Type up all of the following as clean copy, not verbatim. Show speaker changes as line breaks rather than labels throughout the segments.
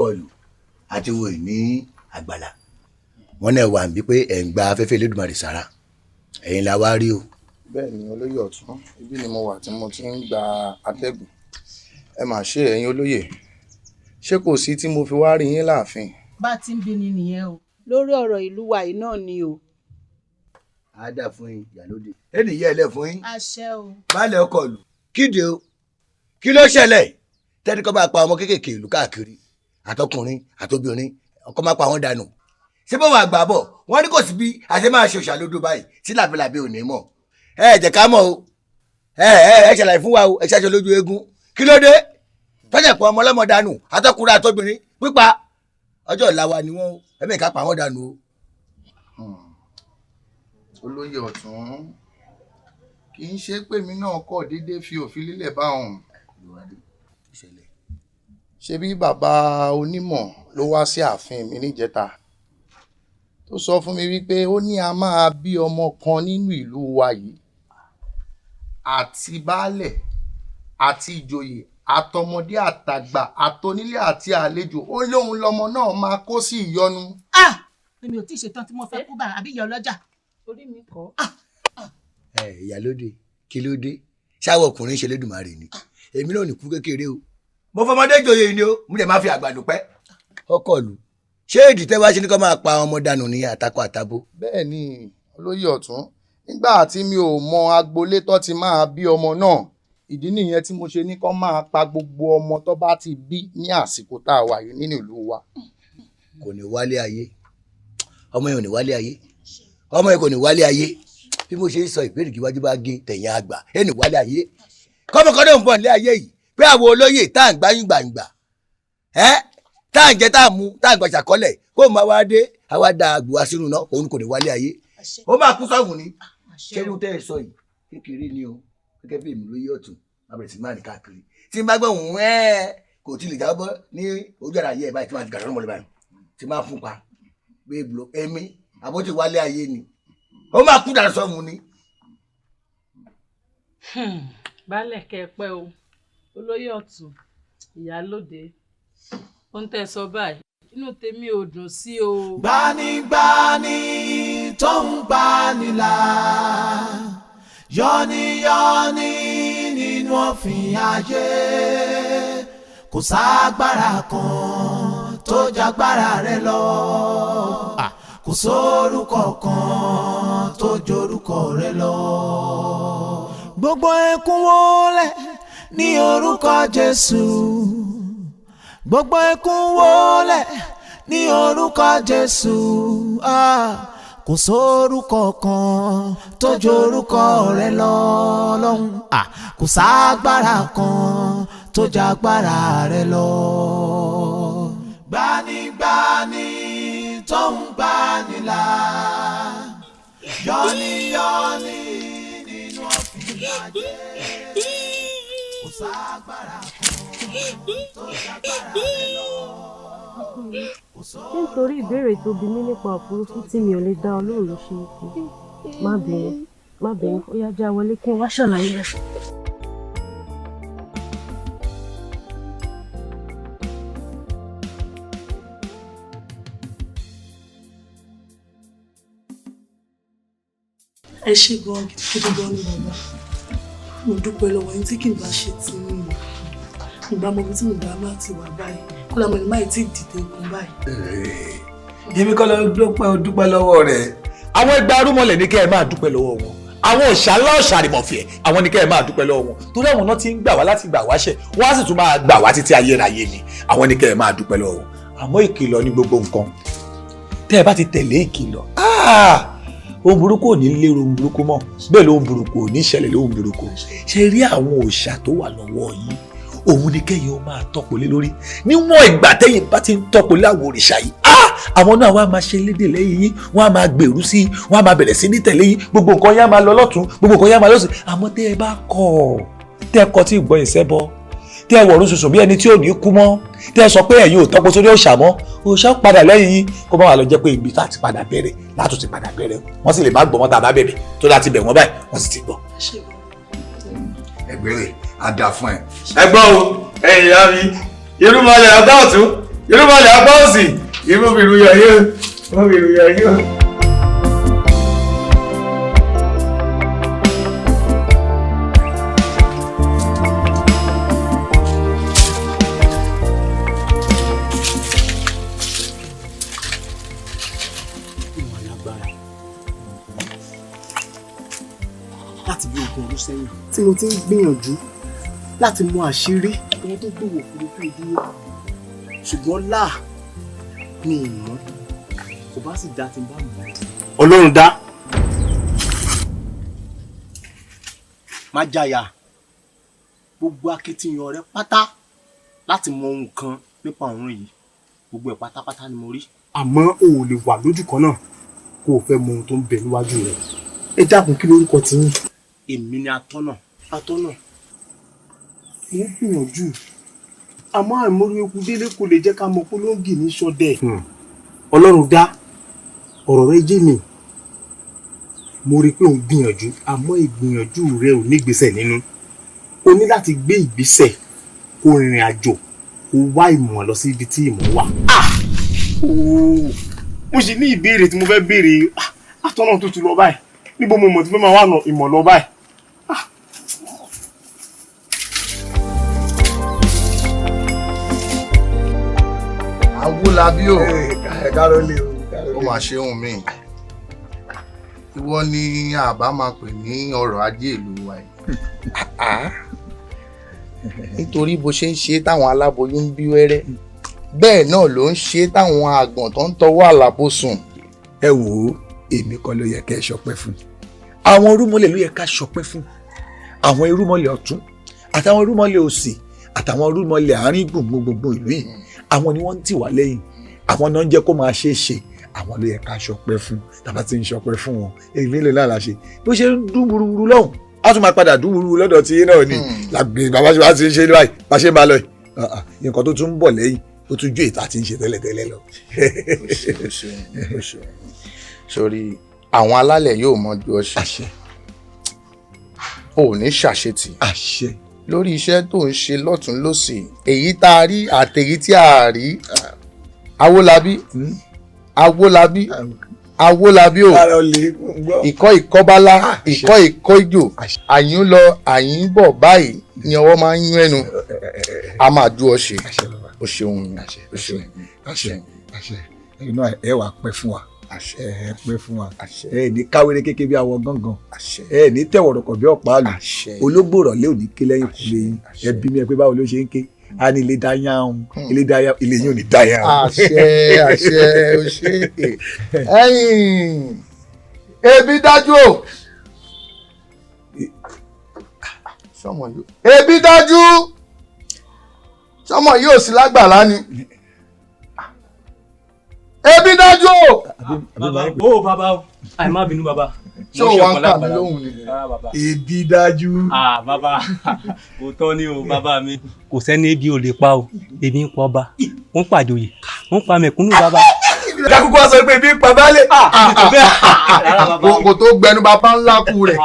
ọkọ ìlú àti wòye ní àgbàlá wọn náà wà níbí pé ẹ̀ ń gba afẹ́fẹ́ Elédùmarè sára, ẹ̀yin la wá rí o.
Bẹ́ẹ̀ ni, olóyè ọ̀tún, ibi ni mo wà tí mo ti ń gba atẹ́gùn. Ẹ mà ṣe, ẹ̀yin olóyè, ṣé kò sí tí mo fi wá rí yín láàfin?
Bá a ti ń bí ni nìyẹn o, lórí ọ̀rọ̀ ìlú wa yìí náà ni o.
Á dà fún yín, ìyálóde, ẹnì yẹ ẹ lẹ fún yín.
Àṣẹ o.
Baálẹ̀ ọkọ ìlú, kíde o, kí ló ṣẹlẹ̀ tẹ́ni kọ́ bá pa ọmọ kéékèèké ìlú káàkiri, àtọkùnrin àtobìnrin, ọkọ máa pa wọn dànù? Ṣé báwọn àgbà bọ̀ wọ́n ní kò sí bí a ṣe máa ṣe òṣàlódò báyìí tí làbẹ́làbẹ́ ò ní mọ̀? Ẹ jẹ́ ká mọ̀ o, ẹ ẹ ẹ ṣàlàyé fún wa o. Ẹ ṣàṣọ lójú eégún, kí ló dé tọ́jà pọ̀ ọmọ ọlọ́mọ dànù, àtọkùnrin àtobìnrin, pípa ọjọ́ ọ̀la wa ni wọ́n o? Ẹ̀mí ká pa wọ́n dànù o.
Olóyè ọ̀tún, kì í ṣe pé mi náà kọ̀ déédéé fi òfin lélẹ̀ bá òun. Ṣebí bàbá onímọ̀ ló wá sí ààfin mi níjẹta tó sọ fún mi wípé ó ní a máa bí ọmọ kan nínú ìlú wa yìí, àti baálẹ̀ àti ìjòyè àtọmọdé àtàgbà àtonílé àti àlejò, ó lóun lọmọ náà máa kó sí ìyọnu.
Ah, èmi ò tí ì ṣetán tí mo fẹ́ kú bá àbí ìyá ọlọ́jà. Orí mi kọ́.
Ẹ ìyálóde, kí ló dé? Ṣáwọ ọkùnrin ṣe Lédùmarè ni? Èmi náà ní kú kékeré o. Mo fọmọdé joyè ni o, mo dẹ̀ máa fi àgbà dúpẹ́. Ọkọ ìlú, ṣé èdè tẹ́ wá ṣe ní kó máa pa ọmọ dànù ní àtakọ àtabo?
Bẹ́ẹ̀ ni, olóyè ọ̀tún, nígbà tí mi ò mọ agboolé tó ti máa bí ọmọ náà, ìdí nìyẹn tí mo ṣe ní kó máa pa gbogbo ọmọ tó bá ti bí ní àsìkò tá a wà yìí nínú ìlú wa.
Kò ní wálé ayé, ọmọ yẹn ò ní wálé ayé, ọmọ yẹn kò ní wálé ayé. Bí mo ṣe ń sọ ìbéèrè, kíwájú bá gé tẹ̀yìn àgbà ẹ̀ ní wálé ayé. Kọ́mọkọ́dọ̀ ń bọ̀ nílé ayé yìí pé àwọn olóyè tá à ń gbáyún gbàǹgbà ẹ́, tá à ń jẹ, tá à ń mu, tá à ń gbàṣà kọ́lẹ̀, kó máa wá dé àwa da àgbò wa sínú náà, òun kò ní wálé ayé, ó máa kú sọ́ọ̀gùn ni. Ṣé ló tẹ́ ẹ sọ yìí kékeré ni o. Gẹ́gẹ́ bí èmi lóye ọ̀tún, má bẹ̀rẹ̀ sí máa rìn káàkiri tí n bá gbọ́ òun ẹ́ kò tí lè jábọ́ ní ojú ara ayé ẹ̀ báyìí, tí máa ti gàdọ́ mọ́lẹ̀ báyìí, tí máa fún pa bí ebùlọ èmi àbó ti wálé ayé ni, ó máa kú dànù sọ́ọ̀gùn ni.
Baálẹ̀, kẹpẹ́ o. Olóyè ọ̀tún, ìyálóde, ohun tẹ́ ẹ sọ báyìí, inú tèmi ò dùn sí o.
Gbanigbani tó ń gbani là, yọ́níyọ́ní nínú ọ̀fìn ayé, kò ságbára kan tó jágbára rẹ lọ, kò sórúkọ kan tó jorúkọ rẹ lọ. Gbogbo ẹkún wólẹ̀ ní orúkọ Jésù, gbogbo ẹkún wólẹ̀ ní orúkọ Jésù. Ah, kò sórúkọ kan tó jorúkọ rẹ lọ lọ́hùn. Ah, kò ságbára kan tó jágbára rẹ lọ. Gbanigbani tó ń gbani là, yọ́níyọ́ní nínú ọ̀fìn ayé, kò ságbára kan tó jágbára rẹ lọ.
Nítorí ìbéèrè tó bi mí nípa òfurufú tí mi ò lè dá ọ lóhùn ló ṣe é kú. Má bínú, má bínú. Ó yá, já wọlé kí n wá ṣàlàyé rẹ̀.
Ẹ ṣe gan gidigidi gan ni, bàbá. Mo dúpẹ́ lọ́wọ́ yín. Tí kì í bá ṣe tí mi ò ìgbà mọ ibi tí mo bá má ti wà báyìí, kó làwọn ẹni máì tí dìde gan báyìí.
Èmi kọ́ ló dúpẹ́, ó dúpẹ́ lọ́wọ́ rẹ̀. Àwọn ẹgbẹ́ arúmọlẹ̀ ní kẹ́ ẹ máa dúpẹ́ lọ́wọ́ wọn. Àwọn òṣàlá ọ̀ṣàrìmọ̀fẹ́, àwọn ní kẹ́ ẹ máa dúpẹ́ lọ́wọ́ wọn, torí àwọn náà ti ń gbà wá láti gbà wá ṣẹ̀, wọ́n á sì tún máa gbà wá títí ayérayé ni. Àwọn ní kẹ́ ẹ máa dúpẹ́ lọ́wọ́ wọn. Àmọ́ ìkìlọ̀ ní gbogbo nǹkan. Tẹ́ ẹ bá ti tẹ̀lé ìkìlọ̀, ohun burúkú ò ní lérò ohun burúkú mọ́, bẹ́ẹ̀ lóhun burúkú ò ní ṣẹlẹ̀ lóhun burúkú. Ṣe rí àwọn òòṣà tó wà lọ́wọ́ yín, òun ni kẹ́yìn ó máa tọ́pọ̀ lé lórí. Níwọ̀n ìgbà tẹ́yìn bá ti ń tọ́pọ̀ lé àwọn òrìṣà yìí, àwọn náà wá máa ṣe lédè lẹ́yìn yín, wọ́n á máa gbèrú sí i, wọ́n á máa bẹ̀rẹ̀ sí ní tẹ̀lé yín. Gbogbo nǹkan yá máa lọ lọ́tún, gbogbo nǹkan yá máa lọ́sìn. Àmọ́ tẹ́ ẹ bá kọ̀, tẹ́ ẹ kọ̀ tí ìgbọ́ ìṣẹ́ bọ, tẹ́ ẹ wọ̀rún sùsùn bí ẹni tí ò ní kú mọ́, tẹ́ ẹ sọ pé ẹ̀yin ò tọ́pọ̀ sórí òòṣà mọ́, òòṣà ó padà lẹ́yìn yín. Kó má wàá lọ jẹ́ pé ibi tá a ti padà bẹ̀rẹ̀ látò ti padà bẹ̀rẹ̀. Wọ́n sì lè má gbọ́ mọ́ tá a bá bẹ̀bẹ̀ tó láti bẹ̀ wọ́n báyìí, wọ́n sì ti gbọ́.
Ẹgbẹ́rẹ́ á dà fún ẹ. Ẹ gbọ́ o, ẹ̀yin ìyá mi, irúnmọlẹ̀ ọ̀gá ọ̀tún,
Irúmọlẹ̀ apá òsì ìmúbìrú yọ yóò ìmúbìrú yọ yóò.
Láti bí ogún ọdún sẹ́yìn tí mo ti ń gbìyànjú láti mọ àṣírí ohun tó gbòòwò òfurufú dúró, ṣùgbọ́n láà ní ìmọ̀ kò bá sì dá tí n bá mọ̀ ọ́. Ọlọ́run dá má jàyà gbogbo akitiyan rẹ pátá láti mọ ohun kan nípa ọ̀run yìí, gbogbo ẹ̀ pátápátá ni mo rí. Àmọ́ o ò lè wà lójú kan náà kó o fẹ́ mọ ohun tó ń bẹ níwájú rẹ. Ẹ dákun, kí lórúkọ tiyín? Èmi ni Atọ́nà. Atọ́nà, mo ń gbìyànjú, àmọ́ àìmọye eku délé kò lè jẹ́ ká mọ polóńgì ní sọdẹ. Ọlọ́run dá ọ̀rọ̀ rẹ yé mi, mo rí i pé ò ń gbìyànjú, àmọ́ ìgbìyànjú rẹ ò ní ìgbésẹ̀ nínú. O ní láti gbé ìgbésẹ̀ kó rìnrìn àjò, kó wá ìmọ̀ lọ sí ibi tí ìmọ̀ wà. Mo sì ní ìbéèrè tí mo fẹ́ béèrè. Atọ́nà tó ti lọ báyìí, níbo mo mọ̀ tí mo máa wà ìmọ̀ lọ báyìí?
Awólabí o,
ó
mà ṣeun mi. Ìwọ ni àbá máa pè ní ọrọ̀ ajé ìlú wa yìí, nítorí bó ṣe ń ṣe táwọn aláboyún ń bí wẹ́rẹ́, bẹ́ẹ̀ náà ló ń ṣe táwọn àgbọ̀n tó ń tọwọ́ àlàbò sùn.
Ẹ wò ó, èmi kọ́ ló yẹ kẹ́ ẹ ṣọpẹ́ fún. Àwọn irúmọlẹ̀ ló yẹ ká ṣọpẹ́ fún. Àwọn irúmọlẹ̀ ọ̀tún àtàwọn irúmọlẹ̀ òsì àtàwọn irúmọlẹ̀ àárín gbùngbùngbùngbùn ìlú yìí, àwọn ni wọ́n ń tì wá lẹ́yìn, àwọn náà ń jẹ́ kó máa ṣe é ṣe. Àwọn ló yẹ ká ṣọpẹ́ fún. Tàbá ti ń ṣọpẹ́ fún wọn, èyí mélòó náà la ṣe. Bó ṣe ń dún burúburú lọ́hùn, á tún máa padà dún burúburú lọ́dọ̀ tí náà ni làgbé bàbá ṣe wá ti ń ṣe báyìí, bá ṣe ń bá lọ yìí, nǹkan tó tún ń bọ̀ lẹ́yìn ó tún ju ètò àti ń ṣe tẹ́lẹ̀tẹ́lẹ̀ lọ.
Sórí àwọn alálẹ̀ yóò mọ ju ọ ṣe, ò ní ṣàṣetì lórí iṣẹ́ tó ń ṣe lọ́tún lọ́sì, èyí tá a rí àtèyí tí a rí. Awólabí, Awólabí, Awólabí o, ìkọ́ ìkọ́bálá, ìkọ́ ìkọ́ ìjò, àyín lọ àyín bọ̀ báyìí ni ọwọ́ máa ń yún ẹnu. A máa ju ọ ṣe. O ṣeun, o ṣeun.
Inú ẹ wà pẹ́ fún wa, ẹ pẹ́ fún wa. Ẹ ní káwéré kékeré bí awọ gángan, ẹ ní tẹ̀wọ̀rọ̀kọ̀ bí ọ̀pá àlù, ológbòrò lé òní ké lẹ́yìn kúlé yín. Ẹ bí mi ẹ pé báwo ló ṣe ń ké, a ní ilé dáyà ń ilé dáyà, ilé yín ò ní dáyà.
Àṣẹ, àṣẹ, o ṣe. Ẹ̀yin ebi dájú o, sọmọ yóò ebi dájú, sọmọ yóò sí lágbàlá ni. Ebi dájú o.
Bàbá o, bàbá o, àì má bínú bàbá.
Ṣé o wá ń kà mí lóhùn ni?
Ebi dájú.
Bàbá, òótọ́ ni o bàbá mi. Kò sẹ́ni ebi ò lè pa o, ebi ń pa ọba, ó ń pàjòyè, ó ń pa mẹ̀kúnnù bàbá.
Dákúkú wá sọ pé ebi ń pa baálé.
Kò tó gbẹnu bàbá ńlá kú rẹ̀.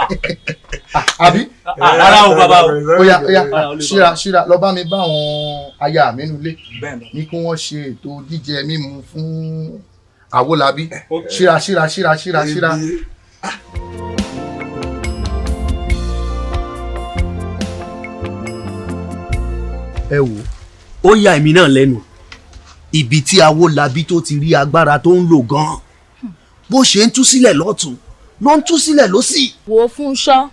Àbí?
Rárá o bàbá o.
Óyá óyá, ṣíra ṣíra, lọ bá mi bá àwọn aya mi nulẹ̀ ní kí wọ́n ṣe ètò jíjẹ mímu fún Awólabí. Ṣíra ṣíra ṣíra ṣíra ṣíra.
Ẹ wò ó, ya èmi náà lẹ́nu ibi tí Awólabí tó ti rí agbára tó ń lò gan-an, bó ṣe ń tú sílẹ̀ lọ́tún ló ń tú sílẹ̀ lọ́sì.
Wo Fúnṣọ́,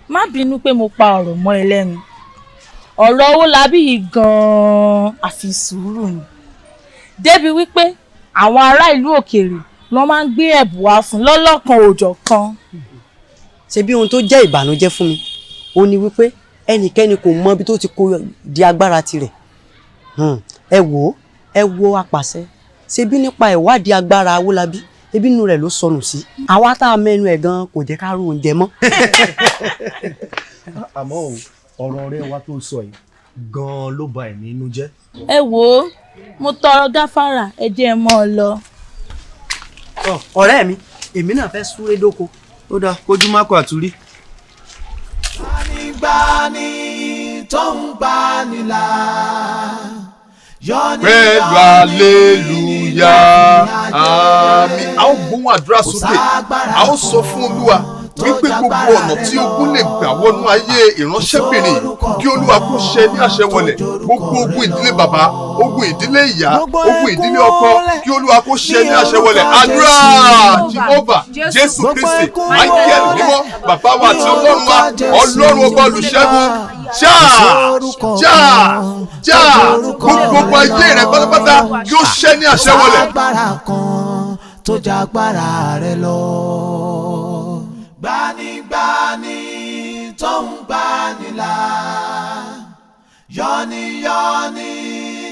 má bínú pé mo pa ọ̀rọ̀ mọ́ ẹ lẹ́nu. Ọ̀rọ̀ Owólabí yìí gan-an àfi sùúrù ni, débi wípé àwọn ará ìlú òkèèrè ló máa ń gbé ẹ̀bùn wá fún lọ́lọ́kan òjọ̀kan.
Ṣebí ohun tó jẹ́ ìbànújẹ́ fún mi ó ní wípé ẹnikẹ́ni kò mọ ibi tó ti kó di agbára tirẹ̀. Ẹ wò ó, ẹ wo apàṣẹ, ṣebí nípa ìwádìí agbára Awólabí, ebi inú rẹ̀ ló sọnù sí. Àwa tá a mẹ́nu ẹ̀ gan kò jẹ́ ká rò oúnjẹ mọ́.
Àmọ́ ọ̀rọ̀ ọ̀rẹ́ wa tó sọ yìí gan-an ló ba ẹ̀mí inú jẹ́.
Ẹ wò ó, mo tọrọ gáfárà, ẹ jẹ́ ẹ mọ́ ọ lọ.
Ọ̀rẹ́ mi, èmi náà fẹ́ súré dóko.
Ó dáa, kójú má kọ àtúrí.
Gbani tó ń gbani là.
Pé
Pẹ̀lú hallelujah, àmín. A ó gbóhùn àdúrà sókè, a ó sọ fún Olúwa wípé gbogbo ọ̀nà tí ogun lè gbà wọnú ayé ìránṣẹ́bìnrin yìí, kí Olúwa kó ṣe ní àṣẹ wọlẹ̀. Gbogbo ogun ìdílé bàbá, ogun ìdílé ìyá, ogun ìdílé ọkọ, kí Olúwa kó ṣe ní àṣẹ wọlẹ̀. Àdúrà. Jehovah, Jésù Kristi, Michael mímọ́, bàbá wa àti Ọlọ́run wa, Ọlọ́run ọba olùṣẹ́gun, já já já gbogbo ayé rẹ pátápátá kí ó ṣe ní àṣẹ wọlẹ̀.
Agbára kan tó jágbára rẹ lọ. Gbanigbani tó ń gbanilà, yọ́níyọ́ní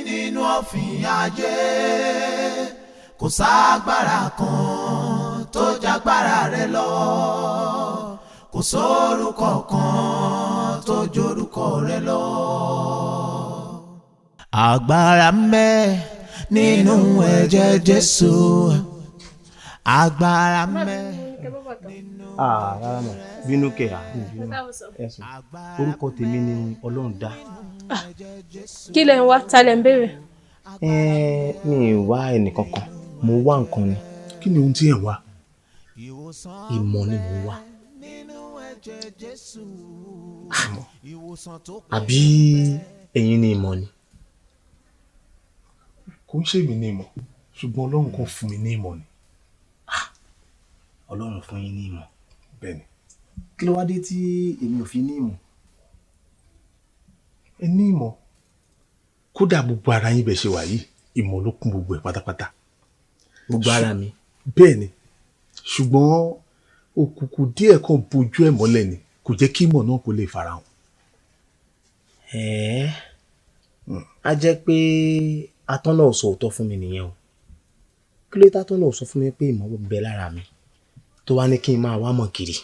nínú ọ̀fìn ayé, kò ságbára kan tó jágbára rẹ lọ, kò sórúkọ kan tó jórúkọ rẹ lọ. Agbára ń bẹ nínú ẹ̀jẹ̀ Jésù, agbára ń bẹ.
Rárá mà, bínú kẹ à bínú ẹsùn. Orúkọ tèmi ni Ọlọ́run dá.
Kí lẹ ń wá? Ta lẹ ń béèrè?
Mi ì wá ẹnìkankan, mo wá nǹkan ni.
Kí ni ohun tí ẹ̀ ń wá?
Ìmọ̀ ni mo ń wá. Àbí ẹ̀yin ni ìmọ̀ ni?
Kò ń ṣèmi ní ìmọ̀, ṣùgbọ́n Ọlọ́run kan fún mi ní ìmọ̀ ni.
Ọlọ́run fún yín ní ìmọ̀.
Bẹ́ẹ̀ni.
Kí ló wá dé tí èmi ò fi ní ìmọ̀?
Ẹ ní ìmọ̀. Kódà gbogbo ara yín bẹ̀ ṣe wà yìí, ìmọ̀ ló kún gbogbo ẹ̀ pátápátá.
Gbogbo ara mi?
Bẹ́ẹ̀ni, ṣùgbọ́n òkùnkùn díẹ̀ kan bojú ẹ̀ mọ́lẹ̀ ni, kò jẹ́ kí ìmọ̀ náà kó lè farahàn.
Ẹ̀ẹ́, á jẹ́ pé atọ́nà ò sọ òótọ́ fún mi nìyẹn o. Kí ló dé tátọ́nà ò sọ fún mi pé ìmọ̀ ń bẹ lára mi tó wá ní kí n máa wá mọ̀ kiri?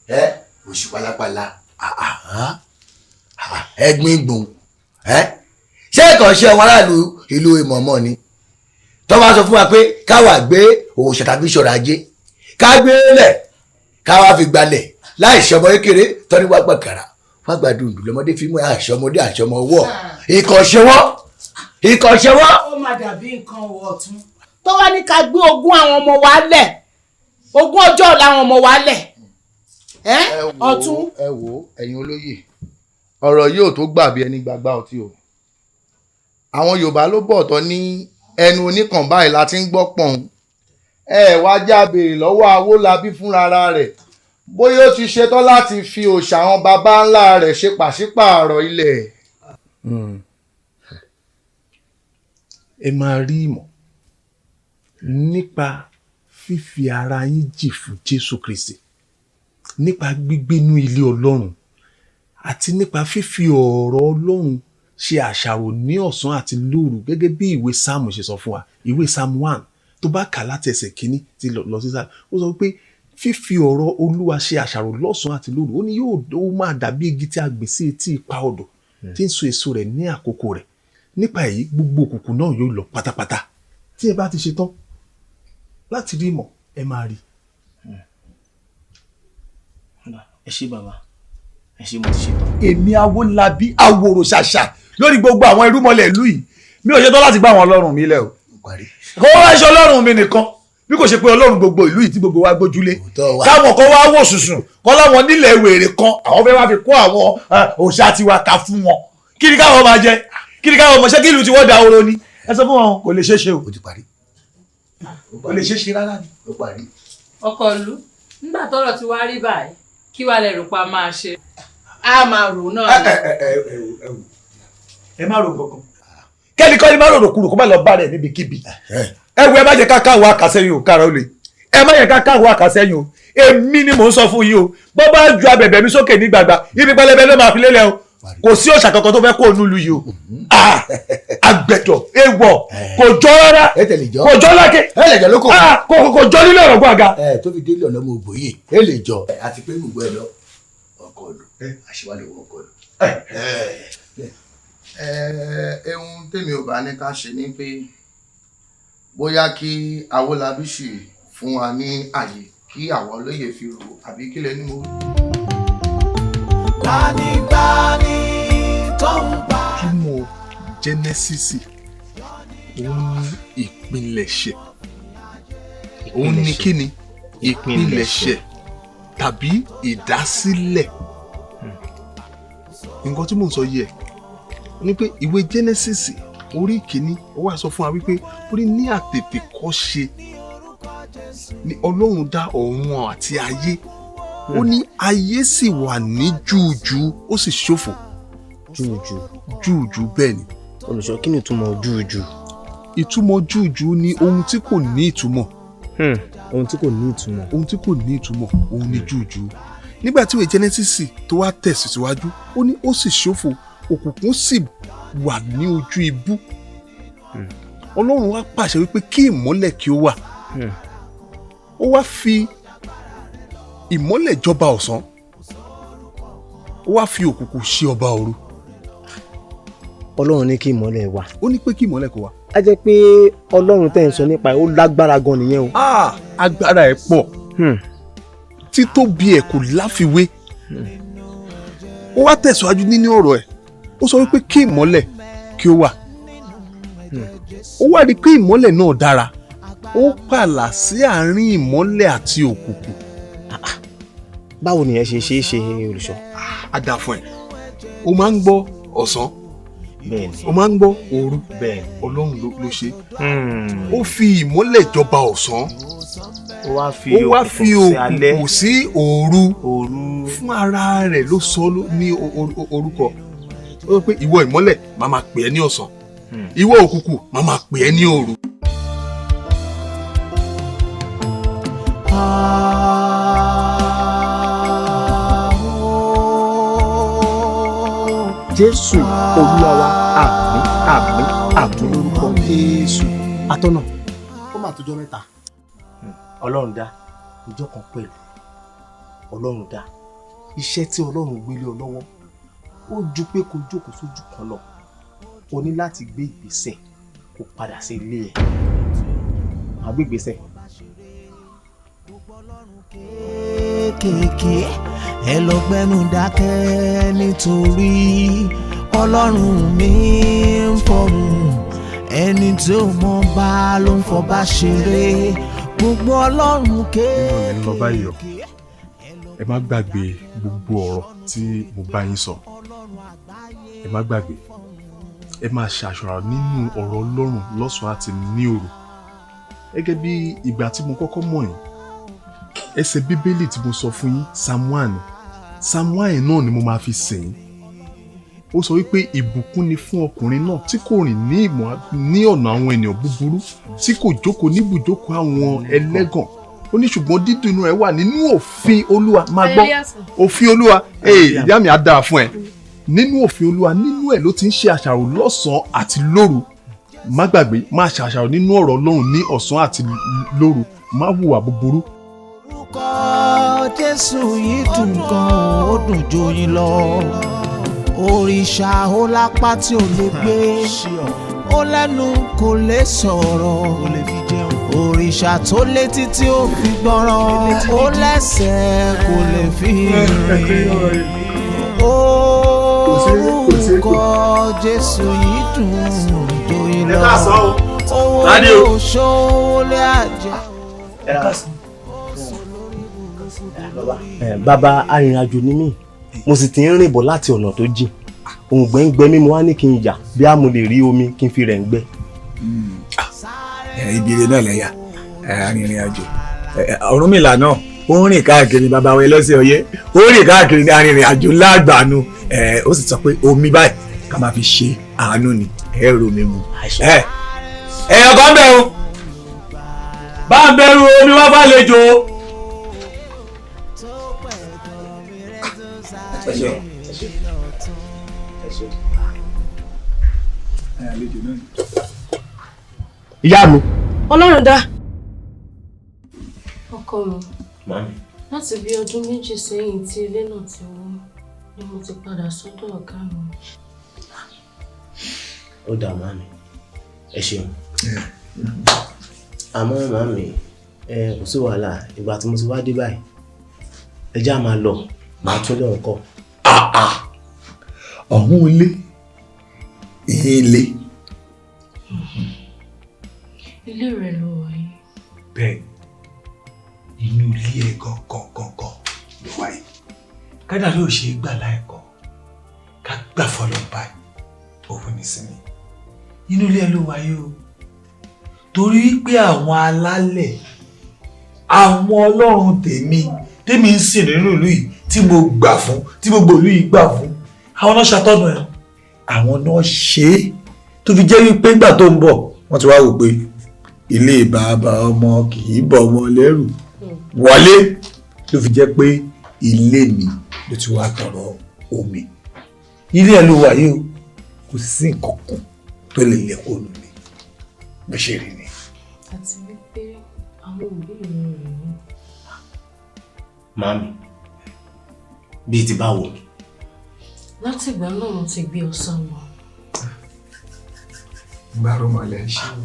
Ẹ oṣù pálapàla, ẹgbin gbòun, ṣé kàn ṣe ọmọ aráàlú ìlú ìmọ̀ọ́mọ́ ni tó bá sọ fún wa pé káwa gbé òòṣà tàbí ṣọ̀rọ̀ ajé ká gbé lẹ̀ káwa fi gbalẹ̀ láì ṣọmọ kékeré tọ́ni wá gbàkàrà wá gba dùndùn lọ́mọdé fi mú àṣọmọdé àṣọmọ ọwọ́ ìkọ̀ṣẹ́ wọ́n ìkọ̀ṣẹ́ wọ́n.
Ó máa dàbí nǹkan ọ̀tún tó wá ní ká gbé ogún àwọn ọmọ wa lẹ̀, ogún ọjọ́ ọ̀la àwọn ọmọ wa lẹ̀ ọ̀tún.
Ẹ wo ẹ̀yin olóyè, ọ̀rọ̀ yóò tó gbà bí ẹni gbàgbá ọtí o. Àwọn Yorùbá ló bọ̀ tọ́ ní ẹnu oníkàn báyìí la ti ń gbọ́ pọ̀n. Ẹ wá já béèrè lọ́wọ́ Awólabí fúnra rẹ̀ bóyá ó ti ṣetán láti fi òòṣà àwọn baba ńlá rẹ̀ ṣe pàṣípààrọ̀ ilẹ̀.
Ẹ máa rí ìmọ̀ nípa fífi ara yín jì fún Jésù Kristi, nípa gbígbénú ilé Ọlọ́run àti nípa fífi ọ̀rọ̀ Ọlọ́run ṣe àṣàrò ní ọ̀sán àti lóru, gẹ́gẹ́ bí ìwé Sáàmù ṣe sọ fún wa. Ìwé Sáàmù 1 tó bá kà láti ẹsẹ̀ kínní ti lọ sí sáà, ó sọ pé fífi ọ̀rọ̀ Olúwa ṣe àṣàrò lọ́sàn àti lóru, ó ní yóò ó máa dàbí igi tí a gbìn sí etí ipa odò tí ń so èso rẹ̀ ní àkókò rẹ̀. Nípa èyí gbogbo òkùnkùn náà yóò lọ pátápátá. Tí ẹ bá ti ṣe tán láti rí ìmọ̀, ẹ máa rí.
Ẹ ṣé bàbá, ẹ ṣé, mo ti ṣe tán.
Èmi Awólabí awòrò ṣàṣà lórí gbogbo àwọn irúmọlẹ̀ ìlú yìí, mi ò ṣetán láti gbá àwọn ọlọ́run mi lẹ̀ o. Kó wá ṣe ọlọ́run mi nìkan bí kò ṣe pé ọlọ́run gbogbo ìlú yìí tí gbogbo wa gbójúlé, káwọn kan wá wò sùsùn kọ́ láwọn nílẹ̀ wèrè kan àwọn fẹ́ wá fi kó àwọn òòṣà tiwa ká fún wọn. Kí ni káwọn máa jẹ? Kí ni káwọn mọ̀? Ṣé kí ìlú tí wọ́n da oró ni? Ẹ sọ fún wọn, kò lè ṣeé ṣe o. Kò lè ṣeé ṣe rárá ni.
Ọkọ ìlú, nígbà tọ́rọ̀ ti wá rí báyìí, kí wàá lè rò pa máa ṣe.
A máa rò náà.
Ẹ má rò kankan. Kẹ́nikọ́ni má rò kúrò kó má lọ bá rẹ̀ níbikíbi. Ẹ wo, ẹ má jẹ́ ká káwọ́ àkàsẹ́yìn o, kára ó le. Ẹ má jẹ́ ká káwọ́ àkàsẹ́yìn o. Èmi ni mò ń sọ fún yín o. Bó bá ju abẹ̀bẹ̀ mi sókè ní gbàgbà, ibi pẹlẹbẹ ló máa fi lélẹ̀ o. Kò sí òòṣà kankan tó fẹ́ kó onú lu yìí o. Àgbẹ̀dọ̀ ewọ̀ kò jọ rárá, kò jọ lákè, kò jọ nílé ọ̀rọ̀ gbàgà.
Ẹ tó fi délé ọ̀nà mo gbòye, ẹ lè jọ. Àti pé gbogbo ẹ lọ, ọkọ lò, àṣewálé ọkọ lò.
Ehun tèmi ò bá ní ká ṣe ni pé bóyá kí Awólabí ṣì fún wa ní àyè kí àwọn olóyè fi rò, àbí kílẹ̀ ní mo.
Gbanigbani
Jẹ́nẹ́sísì, òun ni ìpilẹ̀ṣẹ̀. Òun ni kí ni? Ìpilẹ̀ṣẹ̀ tàbí ìdásílẹ̀. Nǹkan tí mò ń sọ yìí ẹ̀ ni pé ìwé Genesis orí ìkíní, ó wá sọ fún wa wípé ó ní ní àtètèkọ́ṣe ni Ọlọ́run dá ọ̀run àti ayé. Ó ní ayé sì wà ní júùjú, ó sì ṣófo.
Júùjú?
Júùjú, bẹ́ẹ̀ ni.
Olùṣọ́, kí ni ìtumọ̀ júùjú?
Ìtumọ̀ júùjú ni ohun tí kò ní ìtumọ̀.
Ohun tí kò ní ìtumọ̀.
Ohun tí kò ní ìtumọ̀, òun ni júùjú. Nígbà tí ìwé Genesis tó wá tẹ̀síwájú, ó ní ó sì ṣófo, òkùnkùn sì wà ní ojú ibú. Ọlọ́run wá pàṣẹ wípé kí ìmọ́lẹ̀ kí ó wà. Ó wá fi ìmọ́lẹ̀ jọba ọ̀sán, ó wá fi òkùnkùn ṣe ọba òru.
Ọlọ́run ní kí ìmọ́lẹ̀ wà.
Ó ní pé kí ìmọ́lẹ̀ kó wà.
Á jẹ́ pé Ọlọ́run tẹ̀ ń sọ nípa ẹ̀, ó lágbára gan nìyẹn o.
Ah, agbára ẹ̀ pọ̀, títóbi ẹ̀ kò láfiwé. Ó wá tẹ̀síwájú nínú ọ̀rọ̀ ẹ̀, ó sọ wípé kí ìmọ́lẹ̀ kí ó wà. Ó wá rí i pé ìmọ́lẹ̀ náà dára. Ó pààlà sí àárín ìmọ́lẹ̀ àti òkùnkùn.
Báwo nìyẹn ṣe ṣe é ṣe, olùṣọ́?
Á dáa fún ẹ. O máa ń gbọ́ ọ̀sán,
Bẹ́ẹ̀ni.
o máa ń gbọ́ òru.
Bẹ́ẹ̀ni.
Ọlọ́run ló ṣe. Ó fi ìmọ́lẹ̀ jọba ọ̀sán,
ó wá fi
ó wá fi
òkùnkùn sí alẹ́.
òkùnkùn sí òru.
Òru.
Fún ara rẹ̀ ló sọ ní orúkọ. Ó sọ pé ìwọ ìmọ́lẹ̀, màá máa pè ẹ́ ní ọ̀sán, ìwọ òkùnkùn, màá máa pè ẹ́ ní òru.
Jésù Olúwa wa, àmín, àmín, àmín lórúkọ Jésù. Atọ́nà.
Ó mà tó jọ́ mẹ́ta.
Ọlọ́run dá ìjọ kan pẹ̀lú Ọlọ́run dá iṣẹ́ tí Ọlọ́run gbélé ọ lọ́wọ́, ó ju pé kó jókòó sójú kan lọ. O ní láti gbé ìgbésẹ̀, kó padà sí ilé ẹ̀. Máa gbé ìgbésẹ̀.
Kéékèèké ẹ lọ gbẹ́nu dákẹ́, nítorí Ọlọ́run mi ń fọ̀hún. Ẹni tí ó mọ bá ló ń fọba ṣeré, gbogbo ọlọ́run
Ẹ ń lọ báyìí o. Ẹ má gbàgbé gbogbo ọ̀rọ̀ tí mo bá yín sọ. Ẹ má gbàgbé. Ẹ máa ṣàṣàrò nínú ọ̀rọ̀ Ọlọ́run lọ́sàn-án àti ní òru. Gẹ́gẹ́ bí ìgbà tí mo kọ́kọ́ mọ̀ yín, ẹsẹ̀ Bíbélì tí mo sọ fún yín, Psalm 1, Psalm 1 náà ni mo máa fi sìn yín. Ó sọ wípé ìbùkún ni fún ọkùnrin náà tí kò rìn ní ìmọ̀ ní ọ̀nà àwọn ènìyàn búburú, tí kò jókòó níbùjókòó àwọn ẹlẹ́gàn. Ó ní ṣùgbọ́n dídùn inú rẹ̀ wà nínú òfin Olúwa. Máa gbọ́, òfin Olúwa. Ee, ìyá mi, á dáa fún ẹ. Nínú òfin Olúwa, nínú ẹ̀ ló ti ń ṣe àṣàrò lọ́sàn-án àti lóru. Má gbàgbé, má ṣàṣàrò nínú ọ̀rọ̀ Ọlọ́run ní ọ̀sán àti lóru. Má hùwà búburú.
Orúkọ Jésù yìí dùn gan, ó dùn joyin lọ. Òrìṣà ó lápá tí ò lè gbé, ó lẹ́nu kò lè sọ̀rọ̀. Òrìṣà tó létí tí ó fi gbọ́ràn, ó lẹ́sẹ̀ kò lè fi rìn. Orúkọ Jésù yìí dùn joyin lọ. Owó lè ṣòwò lè àjẹ.
Bàbá, arìnrìnàjò ni mí, mo sì ti ń rìn bọ̀ láti ọ̀nà tó jìn. Òǹgbẹ ń gbẹ mí, mo wá ní kí n yà bí a mo lè rí omi kí n fi rẹ̀ ń gbẹ.
Ìbéèrè náà lẹ́yà arìnrìn àjò. Ọ̀rúnmìlà náà ó ń rìn káàkiri, bàbá wa ẹlẹ́sìn ọyẹ́, ó ń rìn káàkiri ní arìnrìn àjò ńlá àgbàánu. Ó sì sọ pé omi báyìí ká máa fi ṣe àánú ni ẹ rò mí mu. Ẹ̀yàn kan bẹ̀ o, bá ń bẹ̀rù omi wá bá lejò.
Ẹ ṣeun, ẹ ṣeun, ẹ ṣeun. Ìyá mi.
Ọlọ́run dá. Ọkọ mi,
Màmí.
láti bí ọdún 2 sẹ́yìn tí ilé náà ti wó ni mo ti padà sọ́dọ̀ ọ̀gá mi.
Ó dà, màmí, ẹ ṣeun. Àmọ́ màmí, ẹ kò sí wàhálà. Ìgbà tí mo ti wá dé báyìí, ẹ já máa lọ, màá tún lé ọkọ.
Ọ̀hún ilé Ìyín ilé.
Ilé rẹ̀ ló wà yìí.
Bẹ́ẹ̀, inú ilé ẹ̀ gangan gangan ló wà yìí. Kádàrí ò ṣe é gbà láìkọ́, ká gbà fọlọ́ báyìí, òun ní sinmi. Inú ilé ẹ̀ ló wà yìí o, torí pé àwọn alálẹ̀, àwọn ọlọ́run tèmi tèmi ń sìn nínú ìlú yìí, tí mo gbà fún, tí gbogbo ìlú yìí gbà fún, àwọn náà ṣàtọ́nà ẹ̀, àwọn náà ṣe é tó fi jẹ́ wípé nígbà tó ń bọ̀ wọ́n ti wá wò pé ilé bàbá ọmọ kì í bọ̀ ọmọ lẹ́rù wọlé, ló fi jẹ́ pé ilé mi ló ti wá tọrọ omi. Ilé ẹ̀ ló wà yìí o, kò sí nǹkan kan tó lè lè kó nù mí bó ṣe rí ni.
Àti wípé àwọn òbí mi rè é.
Màámi, bíi ti báwo?
Látìgbà náà mo ti gbé ọ sọmọ.
Ìgbárùmọ̀lẹ̀ ṣé o.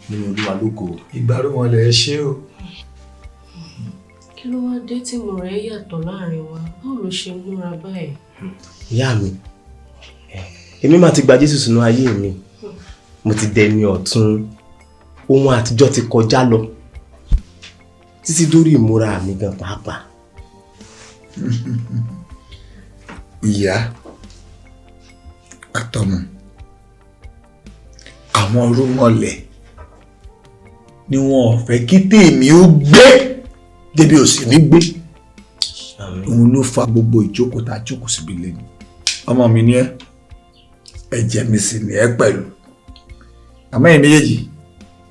Nínú Olúwa lógo.
Ìgbárùmọ̀lẹ̀ ṣé o.
Kí ló wá dé tí mo rẹ̀ yàtọ̀ láàrin wa? Báwo ló ṣe múra báyìí?
Ìyá mi, èmi máa ti gba Jésù sínú ayé mi. Mo ti dẹni ọ̀tun. Ohun àtijọ́ ti kọjá lọ. Títí dórí ìmúra mi gan pàápàá.
Ìyá àtọmọ, àwọn rúmọlẹ̀ ni wọn ò fẹ́ kí tèmi ó gbé débi ò sì ní gbé. Òun ló fa gbogbo ìjókòó tá a jókòó síbi lẹ́nu. Ọmọ mi ni ẹ, ẹ̀jẹ̀ mi sì ni ẹ pẹ̀lú. Àmọ́ ẹ̀yin méjèèjì,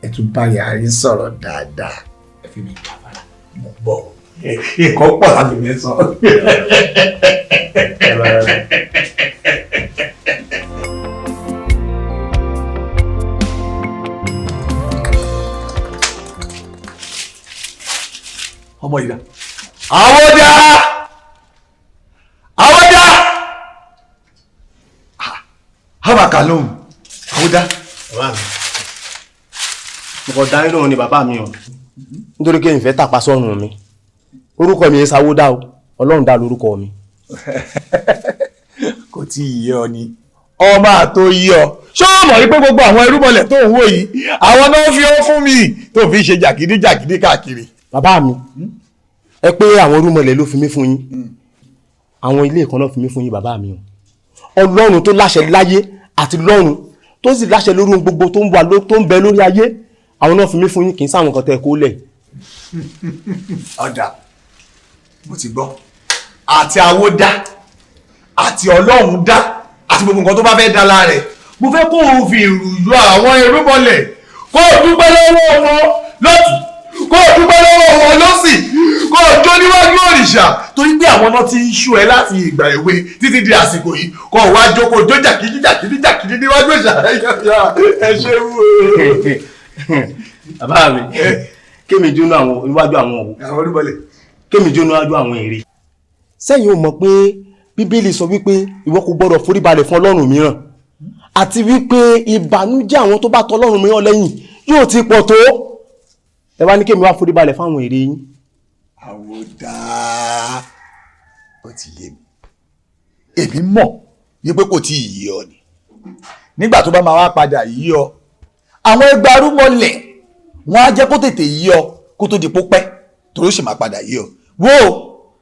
ẹ tún bá yàrá yín sọ̀rọ̀ dáadáa. Ẹ fi mi kàfàrà, mo bọ̀. Nǹkan pọ̀ láti mi sọ. Ọmọ yìí dá. Àwọ̀dá! Àwọ̀dá! Hábà kà lóhùn. Àwọ̀dá.
Bàbá mi, mo kàn dá nínú ni bàbá mi o, nítorí kí n fẹ́ tàpá sọ́run mi. Orúkọ mi Sáwódà o, Ọlọ́run dá lórúkọ mi.
Kò tí ì yé ọ ni. Ọmọ àtò yí ọ. Ṣé o mọ̀ wípé gbogbo àwọn irúmọlẹ̀ tó ń wò yìí, àwọn náà fi ó fún mi tó fi ṣe jàgídíjàgídí káàkiri.
Bàbá mi, ẹ pé àwọn irúmọlẹ̀ ló fi mí fún yín. Àwọn ilé ìkan náà fi mí fún yín bàbá mi o. Ọlọ́run tó láṣẹ láyé àti lọ́run tó sì láṣẹ lórí ohun gbogbo tó ń wà tó ń bẹ lórí ayé, àwọn náà fi mí fún yín, kì í sáwọn kan tẹ kó lẹ̀.
Ọ̀dà, mo ti gbọ́. Àti àwòdá àti Ọlọ́run dá àti gbogbo nǹkan tó bá fẹ́ dá lára rẹ̀, mo fẹ́ kó o fi ìrù yọ àwọn irúmọlẹ̀, kó o dúpẹ́ lọ́wọ́ wọn lọ́tùn, kó o dúpẹ́ lọ́wọ́ wọn lọ́sì, kó o jó níwájú òrìṣà, torí pé àwọn náà ti ń ṣú ẹ láti ìgbà èwe títí di àsìkò yìí, kó o wá jókòó jó jàkídí jàkídí jàkídí níwájú òrìṣà. Ẹ ṣe wú.
Bàbá mi, kémi jóná àwọn níwájú àwọn òwò.
Àwọn irúmọlẹ̀.
Kémi jóná níwájú àwọn ère. Sẹ́yìn ò mọ̀ pé Bíbélì sọ wípé ìwọ kò gbọ́dọ̀ foríbalẹ̀ fún Ọlọ́run mìíràn, àti wípé ìbànújẹ́ àwọn tó bá tọ Ọlọ́run mìíràn lẹ́yìn yóò ti pọ̀ tó. Ẹ wá ní kémi wá foríbalẹ̀ fáwọn ère yín.
Àwòdà, ó ti yé mi. Èmi mọ̀ wípé kò tí ì yé ọ ni. Nígbà tó bá máa wá padà yé ọ, àwọn ẹgbàárùmọlẹ̀ wọn á jẹ́ kó tètè yé ọ kó tó di pópẹ́, torí ó sì máa padà yé ọ. Wo,